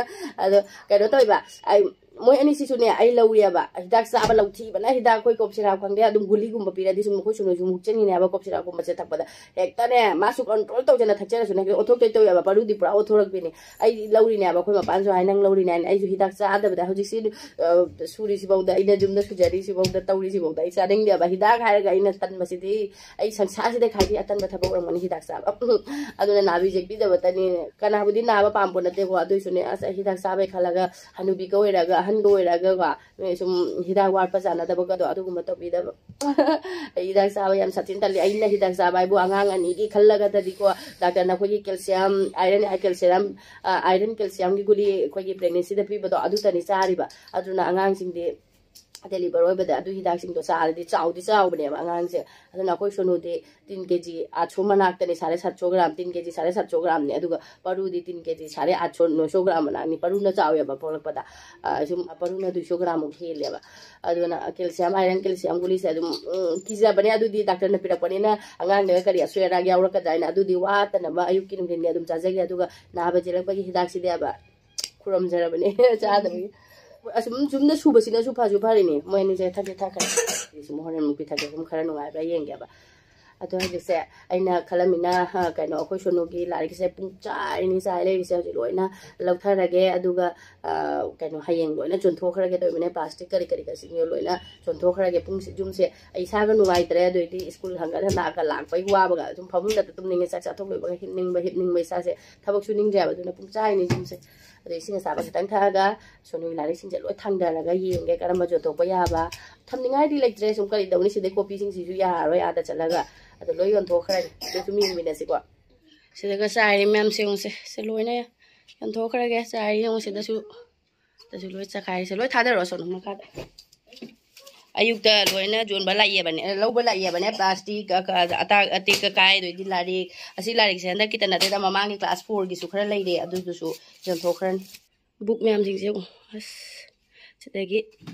ꯑꯗꯣ ꯀꯩꯅꯣ ꯇꯧꯋꯦꯕ, ꯑꯩ ꯃꯣꯏ ꯑꯅꯤꯁꯤꯁꯨꯅꯦ, ꯑꯩ ꯂꯧꯔꯦꯕ꯫ ꯍꯤꯗꯥꯛ ꯆꯥꯕ ꯂꯧꯊꯤꯕꯅ ꯍꯤꯗꯥꯛ, ꯑꯩꯈꯣꯏ ꯀꯣꯞ ꯁꯤꯔꯥꯞ ꯈꯪꯗꯦ, ꯑꯗꯨꯝ ꯒꯨꯂꯤꯒꯨꯝꯕ ꯄꯤꯔꯗꯤ ꯁꯨꯝ ꯑꯩꯈꯣꯏ ꯁꯨꯅꯨꯁꯨ ꯃꯨꯛꯆꯅꯤꯅꯦꯕ꯫ ꯀꯣꯞ ꯁꯤꯔꯥꯞꯀꯨꯝꯕꯁꯦ ꯊꯛꯄꯗ ꯍꯦꯛꯇꯅꯦ, ꯃꯥꯁꯨ ꯀꯟꯇ꯭ꯔꯣꯜ ꯇꯧꯗꯅ ꯊꯛꯆꯔꯁꯨꯅꯦ, ꯍꯦꯛꯇ ꯑꯣꯊꯣꯛꯇꯣꯏ ꯇꯧꯋꯦꯕ꯫ ꯄꯔꯨꯗꯤ ꯄꯨꯔꯥ ꯑꯣꯊꯣꯔꯛꯄꯤꯅꯤ꯫ ꯑꯩ ꯂꯧꯔꯤꯅꯦꯕ, ꯑꯩꯈꯣꯏ ꯃꯄꯥꯟꯁꯨ ꯍꯥꯏ, "ꯅꯪ ꯂꯧꯔꯤꯅꯦ" ꯍꯥꯏꯅ꯫ ꯑꯩꯁꯨ ꯍꯤꯗꯥꯛ ꯆꯥꯗꯕꯗ ꯍꯧꯖꯤꯛꯁꯤ, ꯑ, ꯁꯨꯔꯤꯁꯤꯐꯧꯗ, ꯑꯩꯅ ꯌꯨꯝꯗ ꯁꯨꯖꯔꯤꯁꯤꯐꯧꯗ, ꯇꯧꯔꯤꯁꯤꯐꯧꯗ ꯑꯩ ꯆꯥꯅꯤꯡꯗꯦꯕ꯫ ꯍꯤꯗꯥꯛ ꯍꯥꯏꯔꯒ ꯑꯩꯅ ꯇꯟꯕꯁꯤꯗꯤ, ꯑꯩ ꯁꯪꯁꯥꯔꯁꯤꯗ ꯈ꯭ꯋꯥꯏꯗꯒꯤ ꯑꯇꯟꯕ ꯊꯕꯛ ꯑꯣꯏꯔꯝꯒꯅꯤ ꯍꯤꯗꯥꯛ ꯆꯥꯕ꯫ ꯑꯗꯨꯅ ꯅꯥꯕꯤ ꯌꯦꯛꯄꯤꯗꯕꯇꯅꯤ꯫ ꯀꯅꯥꯕꯨꯗꯤ ꯅꯥꯕ ꯄꯥꯝꯄꯣ ꯅꯠꯇꯦꯀꯣ, ꯑꯗꯨꯏꯁꯨꯅꯦ, ꯑꯁ, ꯑꯩ ꯍꯤꯗꯥꯛ ꯆꯥꯕꯩ ꯈꯜꯂꯒ ꯍꯅꯨꯕꯤꯒ ꯑꯣꯏꯔꯒ, ꯑꯍꯟꯒ ꯑꯣꯏꯔꯒꯀꯣ, ꯅꯣꯏ ꯁꯨꯝ ꯍꯤꯗꯥꯛ ꯋꯥꯠꯄ ꯆꯥꯟꯅꯗꯕꯒꯗꯣ ꯑꯗꯨꯒꯨꯝꯕ ꯇꯧꯕꯤꯗꯕ꯫ ꯑꯩ ꯍꯤꯗꯥꯛ ꯆꯥꯕ ꯌꯥꯝ ꯁꯥꯊꯤꯅ ꯇꯜꯂꯤ꯫ ꯑꯩꯅ ꯍꯤꯗꯥꯛ ꯆꯥꯕ ꯍꯥꯏꯕꯨ ꯑꯉꯥꯡ ꯑꯅꯤꯒꯤ ꯈꯜꯂꯒꯗꯗꯤꯀꯣ, ꯗꯥꯛꯇꯔꯅ ꯑꯩꯈꯣꯏꯒꯤ ꯀꯦꯜꯁꯤꯌꯝ, ꯑꯥꯏꯔꯟ, ꯀꯦꯜꯁꯤꯌꯝ, ꯑꯥ, ꯑꯥꯏꯔꯟ ꯀꯦꯜꯁꯤꯌꯝꯒꯤ ꯒꯨꯂꯤ ꯑꯩꯈꯣꯏꯒꯤ ꯄ꯭ꯔꯦꯒꯅꯦꯟꯁꯤꯗ ꯄꯤꯕꯗꯣ, ꯑꯗꯨꯇꯅꯤ ꯆꯥꯔꯤꯕ꯫ ꯑꯗꯨꯅ ꯑꯉꯥꯡꯁꯤꯡꯗꯤ ꯗꯦꯂꯤꯚꯔ ꯑꯣꯏꯕꯗ ꯑꯗꯨ ꯍꯤꯗꯥꯛꯁꯤꯡꯗꯣ ꯆꯥꯔꯗꯤ ꯆꯥꯎꯗꯤ ꯆꯥꯎꯕꯅꯦꯕ ꯑꯉꯥꯡꯁꯦ꯫ ꯑꯗꯨꯅ ꯑꯩꯈꯣꯏ ꯁꯣꯅꯨꯗꯤ ꯇꯤꯟ ꯀꯦ ꯖꯤ ꯑꯥꯠ ꯁꯣ ꯃꯅꯥꯛꯇꯅꯤ, ꯁꯥꯔꯦ ꯁꯥꯠ ꯁꯣ ꯒ꯭ꯔꯥꯝ, ꯇꯤꯟ ꯀꯦ ꯖꯤ ꯁꯥꯔꯦ ꯁꯥꯠ ꯁꯣ ꯒ꯭ꯔꯥꯝꯅꯤ꯫ ꯑꯗꯨꯒ ꯄꯔꯨꯗꯤ ꯇꯤꯟ ꯀꯦ ꯖꯤ ꯁꯥꯔꯦ ꯑꯥꯠ ꯁꯣ, ꯅꯣꯏ ꯁꯣ ꯒ꯭ꯔꯥꯝ ꯃꯅꯥꯛꯅꯤ꯫ ꯄꯔꯨꯅ ꯆꯥꯎꯋꯦꯕ ꯄꯣꯛꯂꯛꯄꯗ꯫ ꯑ, ꯁꯨꯝ ꯄꯔꯨꯅ ꯗꯨꯏ ꯁꯣ ꯒ꯭ꯔꯥꯝꯃꯨꯛ ꯍꯦꯜꯂꯦꯕ꯫ ꯑꯗꯨꯅ ꯀꯦꯜꯁꯤꯌꯝ, ꯑꯥꯏꯔꯟ, ꯀꯦꯜꯁꯤꯌꯝ ꯒꯨꯂꯤꯁꯦ ꯑꯗꯨꯝ, ꯎꯝ, ꯀꯤꯖꯕꯅꯦ꯫ ꯑꯗꯨꯗꯤ ꯗꯥꯛꯇꯔꯅ ꯄꯤꯔꯛꯄꯅꯤꯅ ꯑꯉꯥꯡꯗꯒ ꯀꯔꯤ ꯑꯁꯣꯏ ꯑꯔꯥꯛ ꯌꯥꯎꯔꯛꯀꯗ꯭ꯔꯥ ꯍꯥꯏꯅ꯫ ꯑꯗꯨꯗꯤ ꯋꯥꯠꯇꯅꯕ ꯑꯌꯨꯛꯀꯤ ꯅꯨꯡꯊꯤꯟꯒꯤ ꯑꯗꯨꯝ ꯆꯥꯖꯒꯦ꯫ ꯑꯗꯨꯒ ꯅꯥꯕ ꯆꯦꯜꯂꯛꯄꯒꯤ ꯍꯤꯗꯥꯛꯁꯤꯗꯤꯕ ꯈꯨꯔꯨꯝꯖꯔꯕꯅꯦ ꯆꯥꯗꯕꯒꯤ꯫ ꯑꯁꯨꯝ ꯆꯨꯝꯅ ꯁꯨꯕꯁꯤꯅꯁꯨ ꯐꯁꯨ ꯐꯔꯤꯅꯦ꯫ ꯃꯣꯏ ꯑꯅꯤꯁꯦ ꯊꯛꯀꯦ ꯊꯛꯈ꯭ꯔꯦ꯫ ꯁꯨꯝ ꯍꯣꯔꯦꯟ ꯑꯃꯨꯛ ꯄꯤꯊꯛꯀꯦ꯫ ꯁꯨꯝ ꯈꯔ ꯅꯨꯡꯉꯥꯏꯕ꯭ꯔꯥ ꯌꯦꯡꯒꯦꯕ꯫ ꯑꯗꯣ ꯍꯧꯖꯤꯛꯁꯦ ꯑꯩꯅ ꯈꯜꯂꯝꯃꯤꯅ, ꯑ, ꯀꯩꯅꯣ, ꯑꯩꯈꯣꯏ ꯁꯣꯅꯨꯒꯤ ꯂꯥꯏꯔꯤꯛꯁꯦ ꯄꯨꯡ ꯆꯥꯏꯅꯤ ꯆꯥꯏ ꯂꯩꯔꯤꯁꯦ ꯍꯧꯖꯤꯛ ꯂꯣꯏꯅ ꯂꯧꯊꯔꯒꯦ꯫ ꯑꯗꯨꯒ, ꯑ, ꯀꯩꯅꯣ, ꯍꯌꯦꯡ ꯂꯣꯏꯅ ꯆꯣꯟꯊꯣꯛꯈ꯭ꯔꯒꯦ ꯇꯧꯕꯅꯦ꯫ ꯄ꯭ꯂꯥꯁꯇꯤꯛ ꯀꯔꯤ ꯀꯔꯤꯒꯁꯤꯡꯗꯣ ꯂꯣꯏꯅ ꯆꯣꯟꯊꯣꯛꯈ꯭ꯔꯒꯦ꯫ ꯄꯨꯡꯁꯦ, ꯌꯨꯝꯁꯦ ꯑꯩ ꯏꯁꯥꯒ ꯅꯨꯡꯉꯥꯏꯇ꯭ꯔꯦ꯫ ꯑꯗꯨꯏꯗꯤ ꯁ꯭ꯀꯨꯜ ꯍꯪꯒꯠ ꯍꯜꯂꯛꯑꯒ ꯂꯥꯛꯄꯒꯤ ꯋꯥꯕꯒ ꯑꯗꯨꯝ ꯐꯃꯨꯡꯗ ꯇꯨꯝꯅꯤꯡꯉꯦ꯫ ꯆꯥꯛ ꯆꯥꯊꯣꯛ ꯂꯣꯏꯕꯒ ꯍꯤꯞꯅꯤꯡꯕ, ꯍꯤꯞꯅꯤꯡꯕ ꯏꯁꯥꯁꯦ ꯊꯕꯛ ꯁꯨꯅꯤꯡꯗ꯭ꯔꯦꯕ꯫ ꯑꯗꯨꯅ ꯄꯨꯡ ꯆꯥꯏꯅꯤ ꯌꯨꯝꯁꯦ꯫ ꯑꯗꯩ ꯏꯁꯤꯡ ꯑꯁꯥꯕ ꯈꯤꯇꯪ ꯊꯛꯑꯒ ꯁꯣꯅꯨꯒꯤ ꯂꯥꯏꯔꯤꯛꯁꯤꯡꯁꯦ ꯂꯣꯏ ꯊꯥꯡꯗꯔꯒ ꯌꯦꯡꯒꯦ ꯀꯔꯝꯕ ꯆꯣꯟꯊꯣꯛꯄ ꯌꯥꯕ꯫ ꯊꯝꯅꯤꯡꯉꯥꯏꯗꯤ ꯂꯩꯇ꯭ꯔꯦ꯫ ꯁꯨꯝ ꯀꯔꯤ ꯇꯧꯅꯤ? ꯁꯤꯗꯩ ꯀꯣꯄꯤꯁꯤꯡꯁꯤꯁꯨ ꯌꯥꯔꯔꯣꯏ ꯑꯥꯗ ꯆꯠꯂꯒ꯫ ꯑꯗꯣ ꯂꯣꯏ ꯌꯣꯟꯊꯣꯛꯈ꯭ꯔꯅꯤ꯫ ꯑꯗꯨ ꯁꯨꯝ ꯌꯦꯡꯃꯤꯟꯅꯁꯤꯀꯣ꯫ ꯁꯤꯗꯒ ꯆꯥꯏꯔꯤ ꯃꯌꯥꯝꯁꯦ ꯌꯦꯡꯉꯨꯁꯦ꯫ ꯁꯤ ꯂꯣꯏꯅ ꯌꯣꯟꯊꯣꯛꯈ꯭ꯔꯒꯦ꯫ ꯆꯥꯏꯔꯤ ꯌꯦꯡꯉꯨ ꯁꯤꯗꯁꯨ꯫ ꯁꯤꯗꯁꯨ ꯂꯣꯏ ꯆꯈꯥꯏꯔꯤꯁꯦ꯫ ꯂꯣꯏ ꯊꯥꯗꯔꯛꯑꯣ ꯁꯣꯅꯨ ꯃꯈꯥꯗ꯫ ꯑꯌꯨꯛꯇ ꯂꯣꯏꯅ ꯌꯣꯟꯕ ꯂꯥꯛꯏꯕꯅꯦ, ꯂꯧꯕ ꯂꯥꯛꯏꯕꯅꯦ꯫ ꯄ꯭ꯂꯥꯁꯇꯤꯛ, ꯑ-, ꯑ-, ꯑꯇꯥꯛ ꯑꯇꯦꯛ ꯑꯀꯥꯏ, ꯑꯗꯩꯗꯤ ꯂꯥꯏꯔꯤꯛ꯫ ꯑꯁꯤ ꯂꯥꯏꯔꯤꯛꯁꯦ ꯍꯟꯗꯛꯀꯤꯇ ꯅꯠꯇꯦꯗ, ꯃꯃꯥꯡꯒꯤ ꯀ꯭ꯂꯥꯁ ꯐꯣꯔꯒꯤꯁꯨ ꯈꯔ ꯂꯩꯔꯦ, ꯑꯗꯨꯗꯨꯁꯨ ꯌꯣꯟꯊꯣꯛꯈ꯭ꯔꯅꯤ꯫ ꯕꯨꯛ ꯃꯌꯥꯝꯁꯤꯡꯁꯦ ꯌꯦꯡꯉꯣ꯫ ꯑꯁ, ꯁꯤꯗꯒꯤ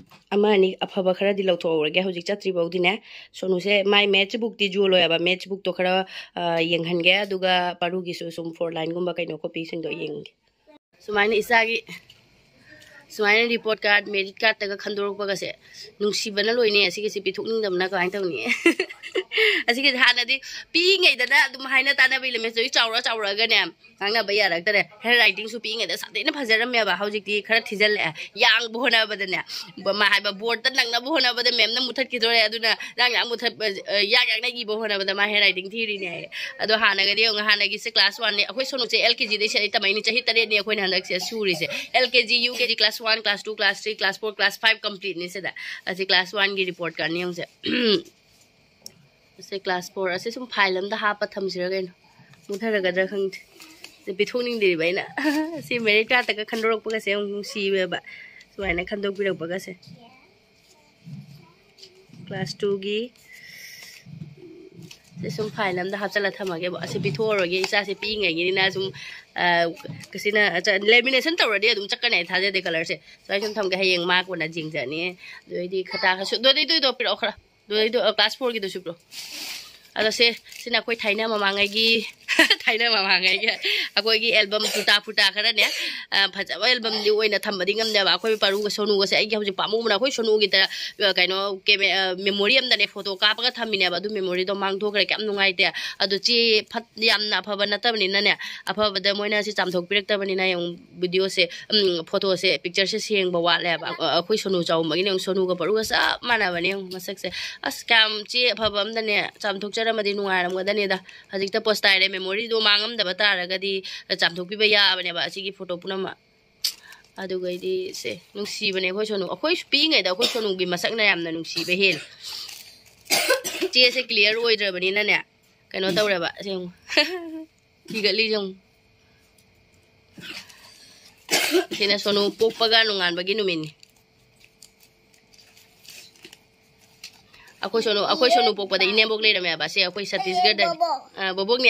ꯑꯃ ꯑꯅꯤ ꯑꯐꯕ ꯈꯔꯗꯤ ꯂꯧꯊꯣꯛꯍꯧꯔꯒꯦ꯫ ꯍꯧꯖꯤꯛ ꯆꯠꯇ꯭ꯔꯤꯐꯥꯎꯗꯤꯅꯦ, ꯁꯣꯅꯨꯁꯦ ꯃꯥꯏ ꯃꯦꯠꯁ ꯕꯨꯛꯇꯤ ꯌꯣꯜꯂꯣꯏ ꯍꯥꯏꯕ꯫ ꯃꯦꯠꯁ ꯕꯨꯛꯇꯣ ꯈꯔ, ꯑ, ꯌꯦꯡꯍꯟꯒꯦ, ꯑꯗꯨꯒ ꯄꯥꯔꯨꯒꯤꯁꯨ ꯁꯨꯝ ꯐꯣꯔ ꯂꯥꯏꯟꯒꯨꯝꯕ ꯀꯩꯅꯣ ꯀꯣꯄꯤꯁꯤꯡꯗꯣ ꯌꯦꯡꯒꯦ꯫ ꯁꯨꯃꯥꯏꯅ ꯏꯆꯥꯒꯤ ꯁꯨꯃꯥꯏꯅ ꯔꯤꯄꯣꯔꯠ ꯀꯥꯔꯗ, ꯃꯦꯔꯤꯠ ꯀꯥꯔꯗꯇꯒ ꯈꯟꯗꯣꯔꯛꯄꯒꯁꯦ ꯅꯨꯡꯁꯤꯕꯅ ꯂꯣꯏꯅꯦ꯫ ꯑꯁꯤꯒꯤꯁꯦ ꯄꯤꯊꯣꯛꯅꯤꯡꯗꯕꯅ ꯀꯃꯥꯏꯅ ꯇꯧꯅꯤ? ꯑꯁꯤꯒꯤꯁꯦ ꯍꯥꯟꯅꯗꯤ ꯄꯤꯛꯏꯉꯩꯗꯅ ꯑꯗꯨꯝ ꯍꯥꯏꯅ ꯇꯥꯟꯅꯕ ꯏꯂꯦꯃꯦꯟ ꯆꯥꯎꯔ ꯆꯥꯎꯔꯛꯑꯒꯅꯦ ꯉꯥꯡꯅꯕ ꯌꯥꯔꯛꯇꯔꯦ꯫ ꯍꯦꯟ ꯔꯥꯏꯇꯤꯡꯁꯨ ꯄꯤꯛꯏꯉꯩꯗ ꯁꯥꯊꯤꯅ ꯐꯖꯔꯝꯃꯦꯕ, ꯍꯧꯖꯤꯛꯇꯤ ꯈꯔ ꯊꯤꯖꯤꯜꯂꯛꯑꯦ꯫ ꯌꯥꯡꯕ ꯍꯣꯠꯅꯕꯗꯅꯦ, ꯃꯥ ꯍꯥꯏꯕ ꯕꯣꯔꯗꯇ ꯅꯪꯅꯕ ꯍꯣꯠꯅꯕꯗ ꯃꯦꯝꯅ ꯃꯨꯊꯠꯈꯤꯗꯣꯔꯦ꯫ ꯑꯗꯨꯅ ꯌꯥꯡ ꯌꯥꯡ ꯃꯨꯊꯠꯄ, ꯑ, ꯌꯥꯛ ꯌꯥꯛꯅ ꯏꯕ ꯍꯣꯠꯅꯕꯗ ꯃꯥ ꯍꯦꯟ ꯔꯥꯏꯇꯤꯡ ꯊꯤꯔꯤꯅꯦ ꯍꯥꯏꯌꯦ꯫ ꯑꯗꯣ ꯍꯥꯟꯅꯒꯗꯤ ꯌꯦꯡꯉꯨ, ꯍꯥꯟꯅꯒꯤꯁꯦ ꯀ꯭ꯂꯥꯁ ꯋꯥꯟꯅꯦ꯫ ꯑꯩꯈꯣꯏ ꯁꯣꯅꯨꯁꯦ ꯑꯦꯜ ꯀꯦ ꯖꯤꯗꯩ ꯁꯤꯗꯩ ꯇꯝꯃꯛꯏꯅꯤ꯫ ꯆꯍꯤ ꯇꯔꯦꯠꯅꯤ ꯑꯩꯈꯣꯏꯅ ꯍꯟꯗꯛꯁꯦ ꯁꯨꯔꯤꯁꯦ꯫ L K G, U K G, class one, class two, class three, class four, class five ꯀꯝꯄ꯭ꯂꯤꯠꯅꯤ ꯁꯤꯗ꯫ ꯑꯁꯤ ꯀ꯭ꯂꯥꯁ ꯋꯥꯟꯒꯤ ꯔꯤꯄꯣꯔꯠ ꯀꯥꯔꯗꯅꯤ ꯌꯦꯡꯉꯨꯁꯦ꯫ ꯑꯁꯤ ꯀ꯭ꯂꯥꯁ ꯐꯣꯔ꯫ ꯑꯁꯤ ꯁꯨꯝ ꯐꯥꯏꯜ ꯑꯝꯗ ꯍꯥꯞꯄ ꯊꯝꯁꯤꯔꯥ ꯀꯩꯅꯣ? ꯃꯨꯠꯊꯔꯒꯗ꯭ꯔꯥ ꯈꯪꯗꯦ꯫ ꯁꯤ ꯄꯤꯊꯣꯛꯅꯤꯡꯗ꯭ꯔꯤꯕ ꯑꯩꯅ꯫ ꯁꯤ ꯃꯦꯔꯤꯠ ꯀꯥꯔꯗꯇꯒ ꯈꯟꯗꯣꯔꯛꯄꯒꯁꯦ ꯌꯥꯝ ꯅꯨꯡꯁꯤꯕ꯫ ꯁꯨꯃꯥꯏꯅ ꯈꯟꯗꯣꯛꯄꯤꯔꯛꯄꯒꯁꯦ꯫ ꯀ꯭ꯂꯥꯁ ꯇꯨꯒꯤ꯫ ꯁꯤ ꯁꯨꯝ ꯐꯥꯏꯜ ꯑꯝꯗ ꯍꯥꯞꯆꯜꯂ ꯊꯝꯃꯒꯦꯕ꯫ ꯑꯁꯤ ꯄꯤꯊꯣꯛꯑꯔꯣꯏꯒꯦ, ꯏꯆꯥꯁꯦ ꯄꯤꯛꯏꯉꯩꯒꯤꯅꯤꯅ ꯁꯨꯝ, ꯑ, ꯁꯤꯅ ꯆ-, ꯂꯦꯃꯤꯅꯦꯁꯟ ꯇꯧꯔꯗꯤ ꯑꯗꯨꯝ ꯆꯠꯀꯅꯤ ꯍꯥꯏ ꯊꯥꯖꯗꯦ ꯀꯂꯔꯁꯦ꯫ ꯁꯨꯃꯥꯏꯅ ꯁꯨꯝ ꯊꯝꯒꯦ, ꯍꯌꯦꯡ ꯃꯥ ꯀꯣꯟꯅ ꯌꯦꯡꯖꯅꯤ꯫ ꯑꯗꯨ ꯑꯩꯗꯤ ꯈꯇꯥ ꯈꯁꯨ-, ꯑꯗꯨ ꯑꯗꯨꯏꯗꯣ ꯄꯤꯔꯛꯑꯣ ꯈꯔ꯫ ꯑꯗꯨ ꯑꯩꯗꯣ, ꯑ, ꯀ꯭ꯂꯥꯁ ꯐꯣꯔꯒꯤꯗꯨꯁꯨ ꯄꯤꯔꯛꯑꯣ꯫ ꯑꯗꯣ ꯁꯦ, ꯁꯤꯅ ꯑꯩꯈꯣꯏ ꯊꯥꯏꯅ ꯃꯃꯥꯡꯉꯩꯒꯤ, ꯊꯥꯏꯅ ꯃꯃꯥꯡꯉꯩꯒꯤ ꯑꯩꯈꯣꯏꯒꯤ ꯑꯦꯜꯕꯝ ꯐꯨꯇꯥ ꯐꯨꯇꯥ ꯈꯔꯅꯦ, ꯑ, ꯐꯖꯕ ꯑꯦꯜꯕꯝꯗꯤ ꯑꯣꯏꯅ ꯊꯝꯕꯗꯤ ꯉꯝꯗꯦꯕ꯫ ꯑꯩꯈꯣꯏ ꯄꯥꯔꯨꯒ ꯁꯣꯅꯨꯒꯁꯦ ꯑꯩꯒꯤ ꯍꯧꯖꯤꯛ ꯄꯥꯝꯃꯨꯕꯅ, ꯑꯩꯈꯣꯏ ꯁꯣꯅꯨꯒꯤ ꯇ-, ꯑ, ꯀꯩꯅꯣ, ꯀꯦꯃꯦ-, ꯑ, ꯃꯦꯃꯣꯔꯤ ꯑꯝꯗꯅꯦ ꯐꯣꯇꯣ ꯀꯥꯞꯄꯒ ꯊꯝꯃꯤꯅꯦꯕ꯫ ꯑꯗꯨ ꯃꯦꯃꯣꯔꯤꯗꯣ ꯃꯥꯡꯊꯣꯛꯈ꯭ꯔꯦ, ꯀꯌꯥꯝ ꯅꯨꯡꯉꯥꯏꯇꯦ꯫ ꯑꯗꯣ ꯆꯦ ꯐꯠ-, ꯌꯥꯝꯅ ꯑꯐꯕ ꯅꯠꯇꯕꯅꯤꯅꯅꯦ, ꯑꯐꯕꯗ ꯃꯣꯏꯅ ꯁꯤ ꯆꯥꯝꯊꯣꯛꯄꯤꯔꯛꯇꯕꯅꯤꯅ ꯌꯦꯡꯉꯨ, ꯚꯤꯗꯤꯑꯣꯁꯦ, ꯎꯝ, ꯐꯣꯇꯣꯁꯦ, ꯄꯤꯛꯆꯔꯁꯦ ꯁꯦꯡꯕ ꯋꯥꯠꯂꯦꯕ꯫ ꯑ-, ꯑꯩꯈꯣꯏ ꯁꯣꯅꯨ ꯆꯥꯎꯃꯒꯤꯅꯦ ꯌꯦꯡꯉꯨ, ꯁꯣꯅꯨꯒ ꯄꯥꯔꯨꯒ ꯆꯞ ꯃꯥꯟꯅꯕꯅꯦ ꯌꯦꯡꯉꯨ ꯃꯁꯛꯁꯦ꯫ ꯑꯁ, ꯀꯌꯥꯝ ꯆꯦ ꯑꯐꯕ ꯑꯝꯗꯅꯦ ꯆꯥꯝꯊꯣꯛꯆꯔꯝꯃꯗꯤ ꯅꯨꯡꯉꯥꯏꯔꯝꯒꯗꯅꯤꯗ꯫ ꯍꯧꯖꯤꯛꯇ ꯄꯣꯁ ꯇꯥꯏꯔꯦ, ꯃꯦꯃꯣꯔꯤꯗꯣ ꯃꯥꯡꯉꯝꯗꯕ ꯇꯥꯔꯒꯗꯤ ꯆꯥꯝꯊꯣꯛꯄꯤꯕ ꯌꯥꯕꯅꯦꯕ ꯑꯁꯤꯒꯤ ꯐꯣꯇꯣ ꯄꯨꯝꯅꯃꯛ꯫ ꯑꯗꯨꯒꯩꯗꯤ ꯁꯦ, ꯅꯨꯡꯁꯤꯕꯅꯦ ꯑꯩꯈꯣꯏ ꯁꯣꯅꯨ꯫ ꯑꯩꯈꯣꯏ ꯄꯤꯛꯏꯉꯩꯗ ꯑꯩꯈꯣꯏ ꯁꯣꯅꯨꯒꯤ ꯃꯁꯛꯅ ꯌꯥꯝꯅ ꯅꯨꯡꯁꯤꯕ ꯍꯦꯜꯂꯦ꯫ ꯆꯦꯁꯦ ꯀ꯭ꯂꯤꯌꯥꯔ ꯑꯣꯏꯗ꯭ꯔꯕꯅꯤꯅꯅꯦ, ꯀꯩꯅꯣ ꯇꯧꯔꯦꯕ, ꯁꯦ ꯌꯦꯡꯉꯨ꯫ ꯊꯤꯒꯠꯂꯤꯁꯦ ꯌꯦꯡꯉꯨ꯫ ꯁꯤꯅ ꯁꯣꯅꯨ ꯄꯣꯛꯄꯒ ꯅꯣꯡꯉꯥꯟꯕꯒꯤ ꯅꯨꯃꯤꯠꯅꯤ꯫ ꯑꯩꯈꯣꯏ ꯁꯣꯅꯨ, ꯑꯩꯈꯣꯏ ꯁꯣꯅꯨ ꯄꯣꯛꯄꯗ ꯏꯅꯦꯝꯕꯣꯛ ꯂꯩꯔꯝꯃꯦꯕ꯫ ꯁꯦ ꯑꯩꯈꯣꯏ ꯁꯠꯇꯤꯁꯒꯔꯗꯅꯤ꯫ ꯕꯣꯕꯣꯛ꯫ ꯑꯥ, ꯕꯣꯕꯣꯛꯅꯦ?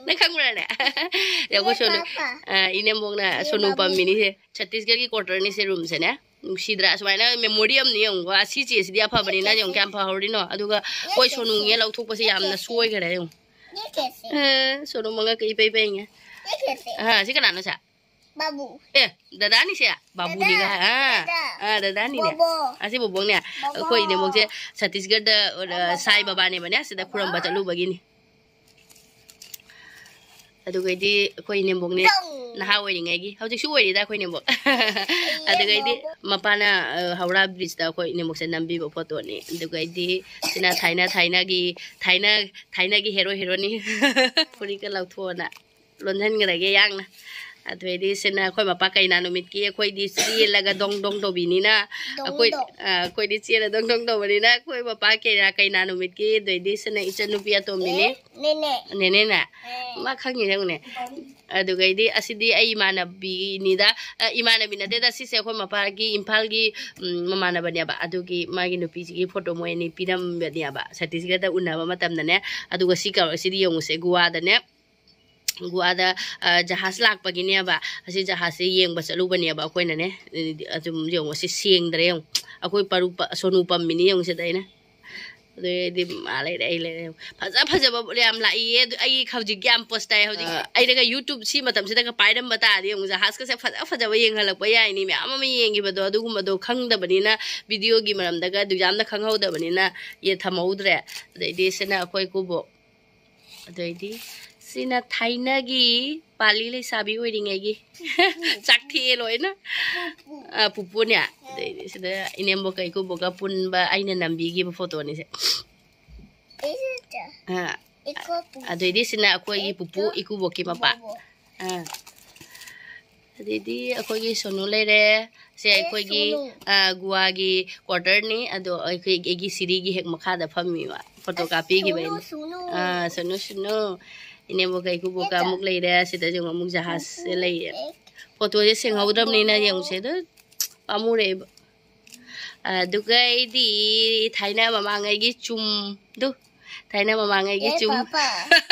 ꯅꯪ ꯈꯪꯕ꯭ꯔꯥꯅꯦ? ꯑꯩꯈꯣꯏ ꯁꯣꯅꯨ, ꯄꯥꯄꯥ꯫ ꯑꯥ, ꯏꯅꯦꯝꯕꯣꯛꯅ ꯁꯣꯅꯨ ꯄꯝꯃꯤꯅꯤ ꯁꯦ꯫ ꯁꯠꯇꯤꯁꯒꯔꯒꯤ ꯀ꯭ꯋꯥꯇꯔꯅꯤ ꯁꯦ, ꯔꯨꯝꯁꯦꯅꯦ꯫ ꯅꯨꯡꯁꯤꯗ꯭ꯔꯥ? ꯁꯨꯃꯥꯏꯅ ꯃꯦꯃꯣꯔꯤ ꯑꯃꯅꯤ ꯌꯦꯡꯉꯨꯀꯣ꯫ ꯑꯁꯤ ꯆꯦꯁꯤꯗꯤ ꯑꯐꯕꯅꯤꯅ ꯌꯦꯡꯉꯨ ꯀꯌꯥꯝ ꯐꯍꯧꯔꯤꯅꯣ꯫ ꯑꯗꯨꯒ ꯑꯩꯈꯣꯏ ꯁꯣꯅꯨꯉꯦ ꯂꯧꯊꯣꯛꯄꯁꯦ ꯌꯥꯝꯅ ꯁꯣꯏꯈꯔꯦ ꯌꯦꯡꯉꯨ꯫ ꯑꯦ, ꯁꯣꯅꯨ ꯃꯉꯛꯀ ꯏꯄꯩ ꯄꯩꯉꯦ꯫ ꯑꯥ, ꯁꯤ ꯀꯅꯥꯅꯣ ꯁꯦ? ꯕꯥꯕꯨ꯫ ꯑꯦ, ꯗꯗꯥꯅꯤꯁꯦ? ꯕꯥꯕꯨꯅꯤꯒ ꯗꯗꯥ꯫ ꯍꯥꯏ꯫ ꯑꯥ, ꯗꯗꯥ꯫ ꯑꯥ, ꯗꯗꯥꯅꯤꯅꯦ꯫ ꯕꯣꯕꯣ꯫ ꯑꯁꯤ ꯕꯣꯕꯣꯛꯅꯦ꯫ ꯕꯣꯕꯣ꯫ ꯑꯩꯈꯣꯏ ꯏꯅꯦꯝꯕꯣꯛꯁꯦ ꯁꯠꯇꯤꯁꯒꯔꯗ, ꯑ, ꯕꯣꯕꯣ꯫ ꯁꯥꯏ ꯕꯕꯥꯅꯦꯕꯅꯦ, ꯁꯤꯗ ꯈꯨꯔꯨꯝꯕ ꯆꯠꯂꯨꯕꯒꯤꯅꯤ꯫ ꯑꯗꯨꯒꯩꯗꯤ ꯑꯩꯈꯣꯏ ꯏꯅꯦꯝꯕꯣꯛꯅꯦ꯫ ꯗꯧ꯫ ꯅꯍꯥ ꯑꯣꯏꯔꯤꯉꯩꯒꯤ, ꯍꯧꯖꯤꯛꯁꯨ ꯑꯣꯏꯔꯤꯗ ꯑꯩꯈꯣꯏ ꯏꯅꯦꯝꯕꯣꯛ꯫ ꯑꯗꯨꯒꯩꯗꯤ ꯏꯅꯦꯝꯕꯣꯛ꯫ ꯃꯄꯥꯅ, ꯑ, ꯍꯧꯔꯥ ꯕ꯭ꯔꯤꯖꯇ ꯑꯩꯈꯣꯏ ꯏꯅꯦꯝꯕꯣꯛꯁꯦ ꯅꯝꯕꯤꯕ ꯐꯣꯇꯣꯅꯤ꯫ ꯑꯗꯨꯒꯩꯗꯤ ꯁꯤꯅ ꯊꯥꯏꯅ, ꯊꯥꯏꯅꯒꯤ, ꯊꯥꯏꯅ, ꯊꯥꯏꯅꯒꯤ ꯍꯦꯔꯣ ꯍꯦꯔꯣꯅꯤ꯫ ꯐꯨꯔꯤꯠꯀ ꯂꯧꯊꯣꯛꯑꯣꯅ꯫ ꯂꯣꯟꯁꯤꯟꯈ꯭ꯔꯒꯦ ꯌꯥꯡꯅ꯫ ꯑꯗꯨꯗꯩꯗꯤ ꯁꯤꯅ ꯑꯩꯈꯣꯏ ꯃꯄꯥ ꯀꯩꯅꯥ ꯅꯨꯃꯤꯠꯀꯤ ꯑꯩꯈꯣꯏꯗꯤ ꯆꯦꯜꯂꯒ ꯗꯣꯡ ꯗꯣꯡ ꯇꯧꯕꯤꯅꯤꯅ, ꯗꯣꯡ ꯑꯩꯈꯣꯏ, ꯗꯣꯡ꯫ ꯑ, ꯑꯩꯈꯣꯏꯗꯤ ꯆꯦꯜꯂ ꯗꯣꯡ ꯗꯣꯡ ꯇꯧꯕꯅꯤꯅ ꯑꯩꯈꯣꯏ ꯃꯄꯥ ꯀꯩꯅꯥ, ꯀꯩꯅꯥ ꯅꯨꯃꯤꯠꯀꯤ꯫ ꯑꯗꯨꯗꯩꯗꯤ ꯁꯤꯅ ꯏꯆꯟꯅꯨꯄꯤ ꯑꯇꯣꯝꯕꯤꯅꯤ꯫ ꯑꯦ, ꯅꯦꯅꯦ꯫ ꯅꯦꯅꯦꯅꯦ? ꯑꯦ꯫ ꯃꯥ ꯈꯪꯉꯤ ꯅꯪꯅꯦ꯫ ꯕꯥꯎꯔꯤ꯫ ꯑꯗꯨꯒꯩꯗꯤ ꯑꯁꯤꯗꯤ ꯑꯩ ꯏꯃꯥꯟꯅꯕꯤꯅꯤꯗ, ꯑ, ꯏꯃꯥꯟꯅꯕꯤ ꯅꯠꯇꯦꯗ, ꯁꯤꯁꯦ ꯑꯩꯈꯣꯏ ꯃꯄꯥꯒꯤ ꯏꯝꯐꯥꯜꯒꯤ, ꯎꯝ, ꯃꯃꯥꯟꯅꯕꯅꯦꯕ꯫ ꯑꯗꯨꯒꯤ ꯃꯥꯒꯤ ꯅꯨꯄꯤꯁꯤꯒꯤ ꯐꯣꯇꯣ ꯃꯣꯏ ꯑꯅꯤ ꯄꯤꯔꯝꯕꯅꯦꯕ ꯁꯠꯇꯤꯁꯒꯔꯗ ꯎꯅꯕ ꯃꯇꯝꯗꯅꯦ꯫ ꯑꯗꯨꯒ ꯁꯤ ꯀꯧꯔ-, ꯁꯤꯗꯤ ꯌꯦꯡꯉꯨꯁꯦ, ꯒꯣꯋꯥꯗꯅꯦ꯫ ꯒꯣꯋꯥꯗ, ꯑ, ꯖꯍꯥꯖ ꯂꯥꯛꯄꯒꯤꯅꯦꯕ꯫ ꯑꯁꯤ ꯖꯍꯥꯖꯁꯦ ꯌꯦꯡꯕ ꯆꯠꯂꯨꯕꯅꯦꯕ ꯑꯩꯈꯣꯏꯅꯅꯦ꯫ ꯑꯗꯨꯝ ꯌꯦꯡꯉꯣ, ꯁꯤ ꯁꯦꯡꯗ꯭ꯔꯦ ꯌꯦꯡꯉꯣ꯫ ꯑꯩꯈꯣꯏ ꯄꯔꯨ-, ꯄ-, ꯁꯣꯅꯨ ꯄꯝꯃꯤꯅꯤ ꯌꯦꯡꯉꯣ ꯁꯤꯗ ꯑꯩꯅ꯫ ꯑꯗꯨꯗꯩꯗꯤ ꯃꯥ ꯂꯩꯔꯦ, ꯑꯩ ꯂꯩꯔꯦ꯫ ꯐꯖ ꯐꯖꯕ ꯌꯥꯝ ꯂꯥꯛꯏꯌꯦ꯫ ꯑꯗꯨ ꯑꯩ ꯍꯧꯖꯤꯛ ꯌꯥꯝ post ꯇꯥꯏ ꯍꯧꯖꯤꯛ꯫ ꯑ, ꯑꯩꯅꯒ YouTube ꯁꯤ ꯃꯇꯝꯁꯤꯗꯒ ꯄꯥꯏꯔꯝꯕ ꯇꯥꯔꯗꯤ ꯌꯦꯡꯉꯨ, ꯖꯍꯥꯖꯀꯁꯦ ꯐꯖ ꯐꯖꯕ ꯌꯦꯡꯍꯜꯂꯛꯄ ꯌꯥꯏꯅꯤ꯫ ꯃꯌꯥꯝ ꯑꯃ ꯌꯦꯡꯈꯤꯕꯗꯣ, ꯑꯗꯨꯒꯨꯝꯕꯗꯣ ꯈꯪꯗꯕꯅꯤꯅ, videoꯒꯤ ꯃꯔꯝꯗꯒ ꯑꯗꯨ ꯌꯥꯝꯅ ꯈꯪꯍꯧꯗꯕꯅꯤꯅ ꯌꯦ ꯊꯝꯍꯧꯗ꯭ꯔꯦ꯫ ꯑꯗꯩꯗꯤ ꯁꯤꯅ ꯑꯩꯈꯣꯏ ꯏꯀꯨꯕꯣꯛ꯫ ꯑꯗꯩꯗꯤ ꯁꯤꯅ ꯊꯥꯏꯅꯒꯤ ꯄꯥꯂꯤ ꯂꯩꯁꯥꯕꯤ ꯑꯣꯏꯔꯤꯉꯩꯒꯤ꯫ ꯆꯥꯛ ꯊꯦꯛꯑꯦ ꯂꯣꯏꯅ꯫ ꯑ, ꯄꯨꯄꯨꯅꯦ꯫ ꯑꯗꯩꯗꯤ ꯁꯤꯗ ꯏꯅꯦꯝꯕꯣꯛꯀ ꯏꯀꯨꯕꯣꯛꯀ ꯄꯨꯟꯕ ꯑꯩꯅ ꯅꯝꯕꯤꯈꯤꯕ ꯐꯣꯇꯣꯅꯤꯁꯦ꯫ ꯑ, ꯏꯀꯨꯕꯣꯛ꯫ ꯑꯗꯩꯗꯤ ꯁꯤꯅ ꯑꯩꯈꯣꯏꯒꯤ ꯄꯨꯄꯨ, ꯏꯀꯨꯕꯣꯛꯀꯤ ꯃꯄꯥ꯫ ꯕꯣꯕꯣ꯫ ꯑ꯫ ꯑꯗꯩꯗꯤ ꯑꯩꯈꯣꯏꯒꯤ ꯁꯣꯅꯨ ꯂꯩꯔꯦ꯫ ꯁꯦ ꯑꯦ, ꯑꯩꯈꯣꯏꯒꯤ, ꯁꯣꯅꯨ꯫ ꯑ, ꯒꯣꯋꯥꯒꯤ quarterꯅꯤ꯫ ꯑꯗꯣ ꯑꯩꯈꯣꯏ, ꯑꯩꯒꯤ ꯁꯤꯔꯤꯒꯤ ꯍꯦꯛ ꯃꯈꯥꯗ ꯐꯝꯃꯤꯕ꯫ ꯐꯣꯇꯣ ꯑꯦ, ꯀꯥꯞꯄꯤꯈꯤꯕ ꯁꯣꯅꯨ, ꯑꯩꯅ꯫ ꯁꯣꯅꯨ꯫ ꯑ, ꯁꯣꯅꯨ, ꯁꯣꯅꯨ꯫ ꯏꯅꯦꯝꯕꯣꯛꯀ ꯏꯀꯨꯕꯣꯛꯀ ꯏꯇꯥ꯫ ꯑꯃꯨꯛ ꯂꯩꯔꯦ꯫ ꯁꯤꯗꯁꯨ ꯑꯃꯨꯛ ꯖꯍꯥꯖꯁꯦ ꯂꯩꯌꯦ꯫ ꯑꯦ꯫ ꯐꯣꯇꯣꯁꯦ ꯁꯦꯡꯍꯧꯗ꯭ꯔꯕꯅꯤꯅ ꯌꯦꯡꯉꯨꯁꯦ꯫ ꯑꯗꯨ ꯄꯥꯝꯃꯨꯔꯛꯑꯦꯕ꯫ ꯑꯗꯨꯒ ꯑꯩꯗꯤ ꯊꯥꯏꯅ ꯃꯃꯥꯡꯉꯩꯒꯤ ꯆꯨꯝꯗꯨ, ꯊꯥꯏꯅ ꯃꯃꯥꯡꯉꯩꯒꯤ ꯑꯦ, ꯆꯨꯝ ꯄꯥꯄꯥ꯫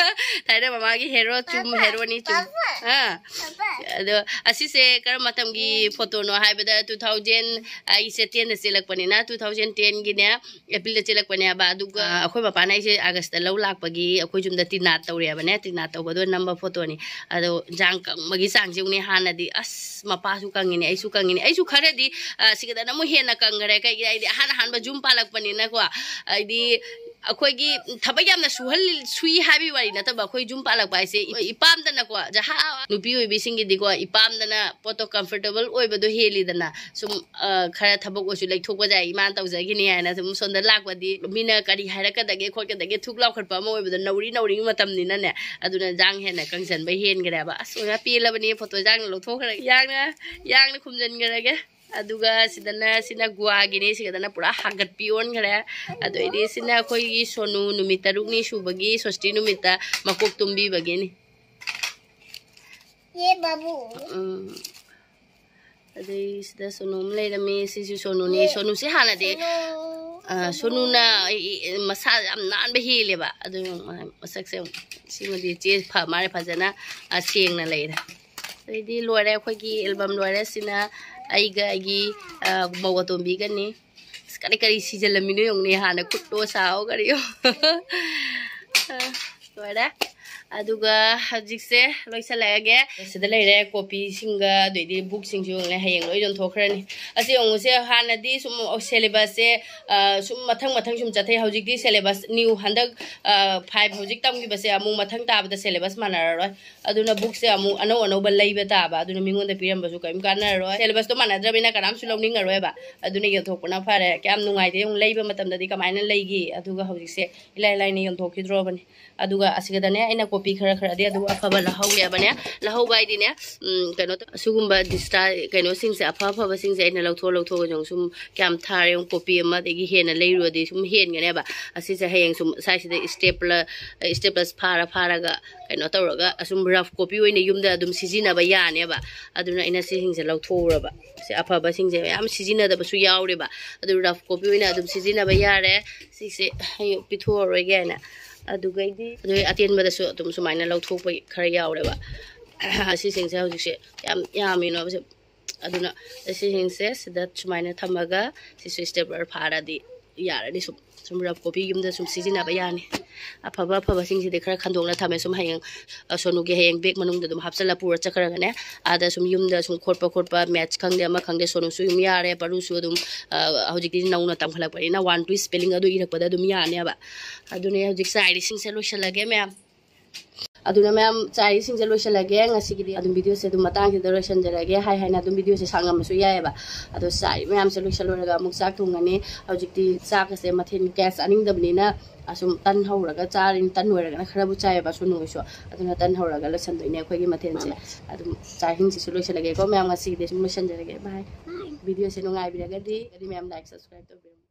ꯊꯥꯏꯅ ꯃꯃꯥꯡꯒꯤ ꯍꯦꯔꯣ ꯆꯨꯝ ꯄꯥꯄꯥ, ꯍꯦꯔꯣꯅꯤ ꯆꯨꯝ ꯄꯥꯄꯥ꯫ ꯑꯥ ꯄꯥꯄꯥ꯫ ꯑꯗꯣ ꯑꯁꯤꯁꯦ ꯀꯔꯝꯕ ꯃꯇꯝꯒꯤ ꯐꯣꯇꯣꯅꯣ ꯍꯥꯏꯕꯗ, ꯇꯨ ꯊꯥꯎꯖꯟ ꯑꯩꯁꯦ ꯇꯦꯟꯗ ꯆꯦꯜꯂꯛꯄꯅꯤꯅ, ꯇꯨ ꯊꯥꯎꯖꯟ ꯇꯦꯟꯒꯤꯅꯦ ꯑꯦꯄ꯭ꯔꯤꯜꯗ ꯆꯦꯜꯂꯛꯄꯅꯦꯕ꯫ ꯑꯗꯨꯒ ꯑꯩꯈꯣꯏ ꯃꯄꯥꯅ ꯑꯩꯁꯦ ꯑꯥꯒꯁꯇ ꯂꯧ ꯂꯥꯛꯄꯒꯤ ꯑꯩꯈꯣꯏ ꯌꯨꯝꯗ ꯇꯤꯟꯅꯥꯠ ꯇꯧꯔꯦꯕꯅꯦ, ꯇꯤꯟꯅꯥꯠ ꯇꯧꯕꯗꯣ ꯅꯝꯕ ꯐꯣꯇꯣꯅꯤ꯫ ꯑꯗꯣ ꯏꯟꯖꯥꯡ ꯀꯪꯕꯒꯤ ꯆꯥꯡꯁꯦ ꯌꯦꯡꯉꯨꯅꯦ꯫ ꯍꯥꯟꯅꯗꯤ ꯑꯁ ꯃꯄꯥꯁꯨ ꯀꯪꯉꯤꯅꯦ, ꯑꯩꯁꯨ ꯀꯪꯉꯤꯅꯦ, ꯑꯩꯁꯨ ꯈꯔꯗꯤ ꯑ, ꯁꯤꯒꯗꯅ ꯑꯃꯨꯛ ꯍꯦꯟꯅ ꯀꯪꯈ꯭ꯔꯦ꯫ ꯀꯩꯒꯤꯅꯣ ꯍꯥꯏꯗꯤ ꯑꯍꯥꯟ ꯑꯍꯥꯟꯕ ꯌꯨꯝ ꯄꯥꯜꯂꯛꯄꯅꯤꯅꯀꯣ, ꯍꯥꯏꯗꯤ ꯑꯩꯈꯣꯏꯒꯤ ꯊꯕꯛ ꯌꯥꯝꯅ ꯁꯨꯍꯜ ꯁꯨꯏ ꯍꯥꯏꯕꯒꯤ ꯋꯥꯔꯤ ꯅꯠꯇꯕ, ꯑꯩꯈꯣꯏ ꯌꯨꯝ ꯄꯥꯜꯂꯛꯄ ꯍꯥꯏꯁꯦ ꯏ- ꯏꯄꯥꯝꯗꯅꯀꯣ, ꯖꯍꯥ ꯅꯨꯄꯤ ꯑꯣꯏꯕꯤꯁꯤꯡꯒꯤꯗꯤꯀꯣ, ꯏꯄꯥꯝꯗꯅ ꯄꯣꯠꯇꯣ ꯀꯝꯐꯣꯔꯇꯦꯕꯜ ꯑꯣꯏꯕꯗꯣ ꯍꯦꯜꯂꯤꯗꯅ꯫ ꯁꯨꯝ ꯑ, ꯈꯔ ꯊꯕꯛ ꯑꯣꯏꯁꯨ ꯂꯩꯊꯣꯛꯄ ꯌꯥꯏ, ꯏꯃꯥꯅ ꯇꯧꯖꯈꯤꯅꯤ ꯍꯥꯏꯅ ꯁꯨꯝ ꯁꯣꯝꯗ ꯂꯥꯛꯄꯗꯤ ꯃꯤꯅ ꯀꯔꯤ ꯍꯥꯏꯔꯛꯀꯗꯒꯦ ꯈꯣꯠꯀꯗꯒꯦ ꯊꯨꯛ ꯂꯥꯎꯈꯠꯄ ꯑꯃ ꯑꯣꯏꯕꯗꯣ, ꯅꯧꯔꯤ ꯅꯧꯔꯤ ꯃꯇꯝꯅꯤꯅꯅꯦ꯫ ꯑꯗꯨꯅ ꯏꯟꯖꯥꯡ ꯍꯦꯟꯅ ꯀꯪꯁꯟꯕ ꯍꯦꯟꯈ꯭ꯔꯦꯕ꯫ ꯑꯁ ꯑꯣꯖꯥ ꯄꯦꯜꯂꯕꯅꯤ, ꯐꯣꯇꯣ ꯏꯟꯖꯥꯡꯅ ꯂꯧꯊꯣꯛꯈ꯭ꯔꯒꯦ, ꯏꯟꯖꯥꯡꯅ ꯏꯟꯖꯥꯡꯅ ꯈꯨꯝꯖꯤꯟꯈ꯭ꯔꯒꯦ꯫ ꯑꯗꯨꯒ ꯁꯤꯗꯅ ꯁꯤꯅ ꯒꯨꯍꯥꯒꯤꯅꯤ, ꯁꯤꯗꯅ ꯄꯨꯔꯥ ꯍꯥꯒꯠꯄꯤ ꯑꯣꯟꯈ꯭ꯔꯦ꯫ ꯑꯗꯩꯗꯤ ꯁꯤꯅ ꯑꯩꯈꯣꯏꯒꯤ ꯁꯣꯅꯨ ꯅꯨꯃꯤꯠ ꯇꯔꯨꯛꯅꯤ ꯁꯨꯕꯒꯤ ꯁꯣꯁꯇꯤ ꯅꯨꯃꯤꯠꯇ ꯃꯀꯣꯛ ꯇꯨꯝꯕꯤꯕꯒꯤꯅꯤ꯫ ꯌꯦ ꯕꯥꯕꯨ꯫ ꯎꯝ꯫ ꯑꯗꯩ ꯁꯤꯗ ꯁꯣꯅꯨ ꯑꯃ ꯂꯩꯔꯝꯃꯤ, ꯁꯤꯁꯨ ꯁꯣꯅꯨꯅꯤ꯫ ꯁꯣꯅꯨꯁꯦ ꯍꯥꯟꯅꯗꯤ ꯑ, ꯁꯣꯅꯨꯅ ꯑꯩ- ꯑꯩ- ꯃꯁꯥ ꯌꯥꯝ ꯅꯥꯟꯕ ꯍꯦꯜꯂꯦꯕ꯫ ꯑꯗꯨ ꯌꯦꯡꯉꯨ, ꯃꯁꯛꯁꯦ ꯌꯦꯡꯉꯨ꯫ ꯁꯤꯃꯗꯤ ꯆꯦ ꯐ ꯃꯥꯜꯂꯦ, ꯐꯖꯅ ꯑ, ꯁꯦꯡꯅ ꯂꯩꯔꯦ꯫ ꯑꯗꯩꯗꯤ ꯂꯣꯏꯔꯦ, ꯑꯩꯈꯣꯏꯒꯤ ꯑꯦꯜꯕꯝ ꯂꯣꯏꯔꯦ꯫ ꯁꯤꯅ ꯑꯩꯒ ꯑꯩꯒꯤ ꯑ, ꯃꯧ ꯑꯇꯣꯝꯕꯤꯒꯅꯤ꯫ ꯑꯁ, ꯀꯔꯤ ꯀꯔꯤ ꯁꯤꯖꯜꯂꯝꯃꯤꯅꯣ ꯌꯦꯡꯉꯨꯅꯦ, ꯍꯥꯟꯅ ꯈꯨꯠꯇꯣ ꯁꯥꯑꯣ ꯀꯔꯤꯑꯣ꯫ ꯑ, ꯂꯣꯏꯔꯦ꯫ ꯑꯗꯨꯒ ꯍꯧꯖꯤꯛꯁꯦ ꯂꯣꯏꯁꯤꯜꯂꯛꯑꯒꯦ꯫ ꯁꯤꯗ ꯂꯩꯔꯦ ꯀꯣꯄꯤꯁꯤꯡꯒ ꯑꯗꯩꯗꯤ ꯕꯨꯛꯁꯤꯡꯁꯨ ꯌꯦꯡꯉꯨꯅꯦ, ꯍꯌꯦꯡ ꯂꯣꯏ ꯌꯣꯟꯊꯣꯛꯈ꯭ꯔꯅꯤ꯫ ꯑꯁꯤ ꯌꯦꯡꯉꯨꯁꯦ, ꯍꯥꯟꯅꯗꯤ ꯁꯨꯝ ꯁꯦꯂꯦꯕꯁꯁꯦ ꯁꯨꯝ ꯃꯊꯪ ꯃꯊꯪ ꯁꯨꯝ ꯆꯠꯊꯩ꯫ ꯍꯧꯖꯤꯛꯇꯤ ꯁꯦꯂꯦꯕꯁ ꯅ꯭ꯌꯨ ꯍꯟꯗꯛ ꯐꯥꯏꯚ ꯍꯧꯖꯤꯛ ꯇꯝꯈꯤꯕꯁꯦ ꯑꯃꯨꯛ ꯃꯊꯪ ꯇꯥꯕꯗ ꯁꯦꯂꯦꯕꯁ ꯃꯥꯟꯅꯔꯔꯣꯏ꯫ ꯑꯗꯨꯅ ꯕꯨꯛꯁꯦ ꯑꯃꯨꯛ ꯑꯅꯧ ꯑꯅꯧꯕ ꯂꯩꯕ ꯇꯥꯕ꯫ ꯑꯗꯨꯅ ꯃꯤꯉꯣꯟꯗ ꯄꯤꯔꯝꯕꯁꯨ ꯀꯔꯤꯝ ꯀꯥꯟꯅꯔꯔꯣꯏ, ꯁꯦꯂꯦꯕꯁꯇꯣ ꯃꯥꯟꯅꯗ꯭ꯔꯕꯅꯤꯅ ꯀꯅꯥꯝꯁꯨ ꯂꯧꯅꯤꯡꯉꯔꯣꯏꯕ꯫ ꯑꯗꯨꯅ ꯌꯣꯟꯊꯣꯛꯄꯅ ꯐꯔꯦ꯫ ꯀꯌꯥꯝ ꯅꯨꯡꯉꯥꯏꯇꯦ ꯌꯦꯡꯉꯨ, ꯂꯩꯕ ꯃꯇꯝꯗꯗꯤ ꯀꯃꯥꯏꯅ ꯂꯩꯈꯤ, ꯑꯗꯨꯒ ꯍꯧꯖꯤꯛꯁꯦ ꯏꯂꯥꯏ ꯂꯥꯏꯅ ꯌꯣꯟꯊꯣꯛꯈꯤꯗ꯭ꯔꯣꯕꯅꯤ꯫ ꯑꯗꯨꯒ ꯑꯁꯤꯒꯗꯅꯦ ꯑꯩꯅ ꯀꯣꯄꯤ ꯈꯔ ꯈꯔꯗꯤ ꯑꯗꯨꯝ ꯑꯐꯕ ꯂꯧꯍꯧꯋꯦꯕꯅꯦ꯫ ꯂꯧꯍꯧꯕ ꯍꯥꯏꯗꯤꯅꯦ, ꯎꯝ, ꯀꯩꯅꯣ ꯇꯧ-, ꯑꯁꯤꯒꯨꯝꯕ ꯗꯤꯁꯇꯥ ꯀꯩꯅꯣꯁꯤꯡꯁꯦ, ꯑꯐ ꯑꯐꯕꯁꯤꯡꯁꯦ ꯑꯩꯅ ꯂꯧꯊꯣꯛ ꯂꯧꯊꯣꯛꯑꯒ ꯁꯨꯝ ꯀꯌꯥꯝ ꯊꯥꯔꯦ ꯌꯦꯡꯉꯨ, ꯀꯣꯄꯤ ꯑꯃꯗꯒꯤ ꯍꯦꯟꯅ ꯂꯩꯔꯨꯔꯗꯤ ꯁꯨꯝ ꯍꯦꯟꯒꯅꯦꯕ꯫ ꯑꯁꯤꯁꯦ ꯍꯌꯦꯡ ꯁꯨꯝ ꯁ꯭ꯋꯥꯏꯁꯤꯗ ꯏꯁꯇꯦꯞꯂ ꯏꯁꯇꯦꯞꯂꯁ ꯐꯥꯔ ꯐꯥꯔꯒ ꯀꯩꯅꯣ ꯇꯧꯔꯒ ꯑꯁꯨꯝ ꯔꯐ ꯀꯣꯄꯤ ꯑꯣꯏꯅ ꯌꯨꯝꯗ ꯑꯗꯨꯝ ꯁꯤꯖꯤꯟꯅꯕ ꯌꯥꯅꯦꯕ꯫ ꯑꯗꯨꯅ ꯑꯩꯅ ꯁꯤꯁꯤꯡꯁꯦ ꯂꯧꯊꯣꯛꯎꯔꯕ꯫ ꯁꯤ ꯑꯐꯕꯁꯤꯡꯁꯦ ꯃꯌꯥꯝ ꯁꯤꯖꯤꯟꯅꯗꯕꯁꯨ ꯌꯥꯎꯔꯦꯕ꯫ ꯑꯗꯨ ꯔꯐ ꯀꯣꯄꯤ ꯑꯣꯏꯅ ꯑꯗꯨꯝ ꯁꯤꯖꯤꯟꯅꯕ ꯌꯥꯔꯦ꯫ ꯁꯤꯁꯦ ꯍꯌꯦꯡ ꯄꯤꯊꯣꯛꯑꯔꯣꯏꯒꯦ ꯍꯥꯏꯅ꯫ ꯑꯗꯨꯒꯩꯗꯤ ꯑꯗꯨ ꯑꯇꯦꯟꯕꯗꯁꯨ ꯑꯗꯨꯝ ꯁꯨꯃꯥꯏꯅ ꯂꯧꯊꯣꯛꯄ ꯈꯔ ꯌꯥꯎꯔꯦꯕ꯫ ꯑꯁꯤꯁꯤꯡꯁꯦ ꯍꯧꯖꯤꯛꯁꯦ ꯌꯥꯝ ꯌꯥꯝꯃꯤꯅꯣꯕꯁꯦ꯫ ꯑꯗꯨꯅ ꯑꯁꯤꯁꯤꯡꯁꯦ ꯁꯤꯗ ꯁꯨꯃꯥꯏꯅ ꯊꯝꯃꯒ ꯁꯤꯁꯨ ꯏꯁꯇꯦꯞꯂꯔ ꯐꯥꯔꯗꯤ ꯌꯥꯔꯅꯤ꯫ ꯁꯨꯝ ꯁꯨꯝ ꯔꯐ ꯀꯣꯄꯤ ꯌꯨꯝꯗ ꯁꯨꯝ ꯁꯤꯖꯤꯟꯅꯕ ꯌꯥꯅꯤ꯫ ꯑꯐꯕ ꯑꯐꯕꯁꯤꯡꯁꯤꯗꯤ ꯈꯔ ꯈꯟꯗꯣꯛꯅ ꯊꯝꯃꯦ꯫ ꯁꯨꯝ ꯍꯌꯦꯡ, ꯑ, ꯁꯣꯅꯨꯒꯤ ꯍꯌꯦꯡ ꯕꯦꯒ ꯃꯅꯨꯡꯗ ꯑꯗꯨꯝ ꯍꯥꯞꯆꯜꯂ ꯄꯨꯔ ꯆꯠꯈ꯭ꯔꯒꯅꯦ, ꯑꯥꯗ ꯁꯨꯝ ꯌꯨꯝꯗ ꯁꯨꯝ ꯈꯣꯠꯄ ꯈꯣꯠꯄ, ꯃꯦꯠꯁ ꯈꯪꯗꯦ ꯑꯃ ꯈꯪꯗꯦ, ꯁꯣꯅꯨꯁꯨ ꯑꯗꯨꯝ ꯌꯥꯔꯦ, ꯄꯔꯨꯁꯨ ꯑꯗꯨꯝ, ꯑ, ꯍꯧꯖꯤꯛꯇꯤ ꯅꯧꯅ ꯇꯝꯈꯠꯂꯛꯄꯅꯤꯅ ꯋꯥꯟ ꯇꯨ ꯁ꯭ꯄꯦꯂꯤꯡ ꯑꯗꯨ ꯏꯔꯛꯄꯗ ꯑꯗꯨꯝ ꯌꯥꯅꯦꯕ꯫ ꯑꯗꯨꯅꯦ ꯍꯧꯖꯤꯛ ꯆꯥꯏꯔꯤꯁꯤꯡꯁꯦ ꯂꯣꯏꯁꯤꯜꯂꯒꯦ ꯃꯌꯥꯝ꯫ ꯑꯗꯨꯅ ꯃꯌꯥꯝ ꯆꯥꯏꯔꯤꯁꯤꯡꯁꯦ ꯂꯣꯏꯁꯤꯜꯂꯒꯦ꯫ ꯉꯁꯤꯒꯤꯗꯤ ꯑꯗꯨꯝ ꯚꯤꯗꯤꯑꯣꯁꯦ ꯑꯗꯨꯝ ꯃꯇꯥꯡꯁꯤꯗ ꯂꯣꯏꯁꯤꯟꯖꯔꯒꯦ꯫ ꯍꯥꯏ ꯍꯥꯏꯅ ꯑꯗꯨꯝ ꯚꯤꯗꯤꯑꯣꯁꯦ ꯁꯥꯡꯉꯝꯕꯁꯨ ꯌꯥꯏꯑꯕ꯫ ꯑꯗꯣ ꯆꯥꯏ ꯃꯌꯥꯝꯁꯦ ꯂꯣꯏꯁꯤꯜꯂꯨꯔꯒ ꯑꯃꯨꯛ ꯆꯥꯛ ꯊꯣꯡꯉꯅꯤ꯫ ꯍꯧꯖꯤꯛꯇꯤ ꯆꯥꯛꯀꯁꯦ ꯃꯊꯦꯜ ꯀꯌꯥ ꯆꯥꯅꯤꯡꯗꯕꯅꯤꯅ ꯑꯁꯨꯝ ꯇꯟ ꯍꯧꯔꯒ ꯆꯥꯔꯤꯅꯤ꯫ ꯇꯟ ꯑꯣꯏꯔꯒꯅ ꯈꯔꯕꯨ ꯆꯥꯏꯑꯕ ꯁꯣꯅꯨ ꯍꯣꯏꯁꯨ꯫ ꯑꯗꯨꯅ ꯇꯟ ꯍꯧꯔꯒ ꯂꯣꯏꯁꯤꯟꯗꯣꯏꯅꯦ ꯑꯩꯈꯣꯏꯒꯤ ꯃꯊꯦꯜꯁꯦ꯫ ꯑꯗꯨꯝ ꯆꯥꯛ ꯏꯁꯤꯡꯁꯤꯁꯨ ꯂꯣꯏꯁꯤꯜꯂꯒꯦꯀꯣ ꯃꯌꯥꯝ꯫ ꯉꯁꯤꯒꯤꯗꯤ ꯁꯨꯝ ꯂꯣꯏꯁꯤꯟꯖꯔꯒꯦ꯫ ꯚꯥꯏ, ꯚꯤꯗꯤꯑꯣꯁꯦ ꯅꯨꯡꯉꯥꯏꯕꯤꯔꯒꯗꯤ ꯃꯌꯥꯝ ꯂꯥꯏꯛ, ꯁꯕꯁꯀ꯭ꯔꯥꯏꯕ ꯇꯧꯕꯤꯔꯝꯃꯨ꯫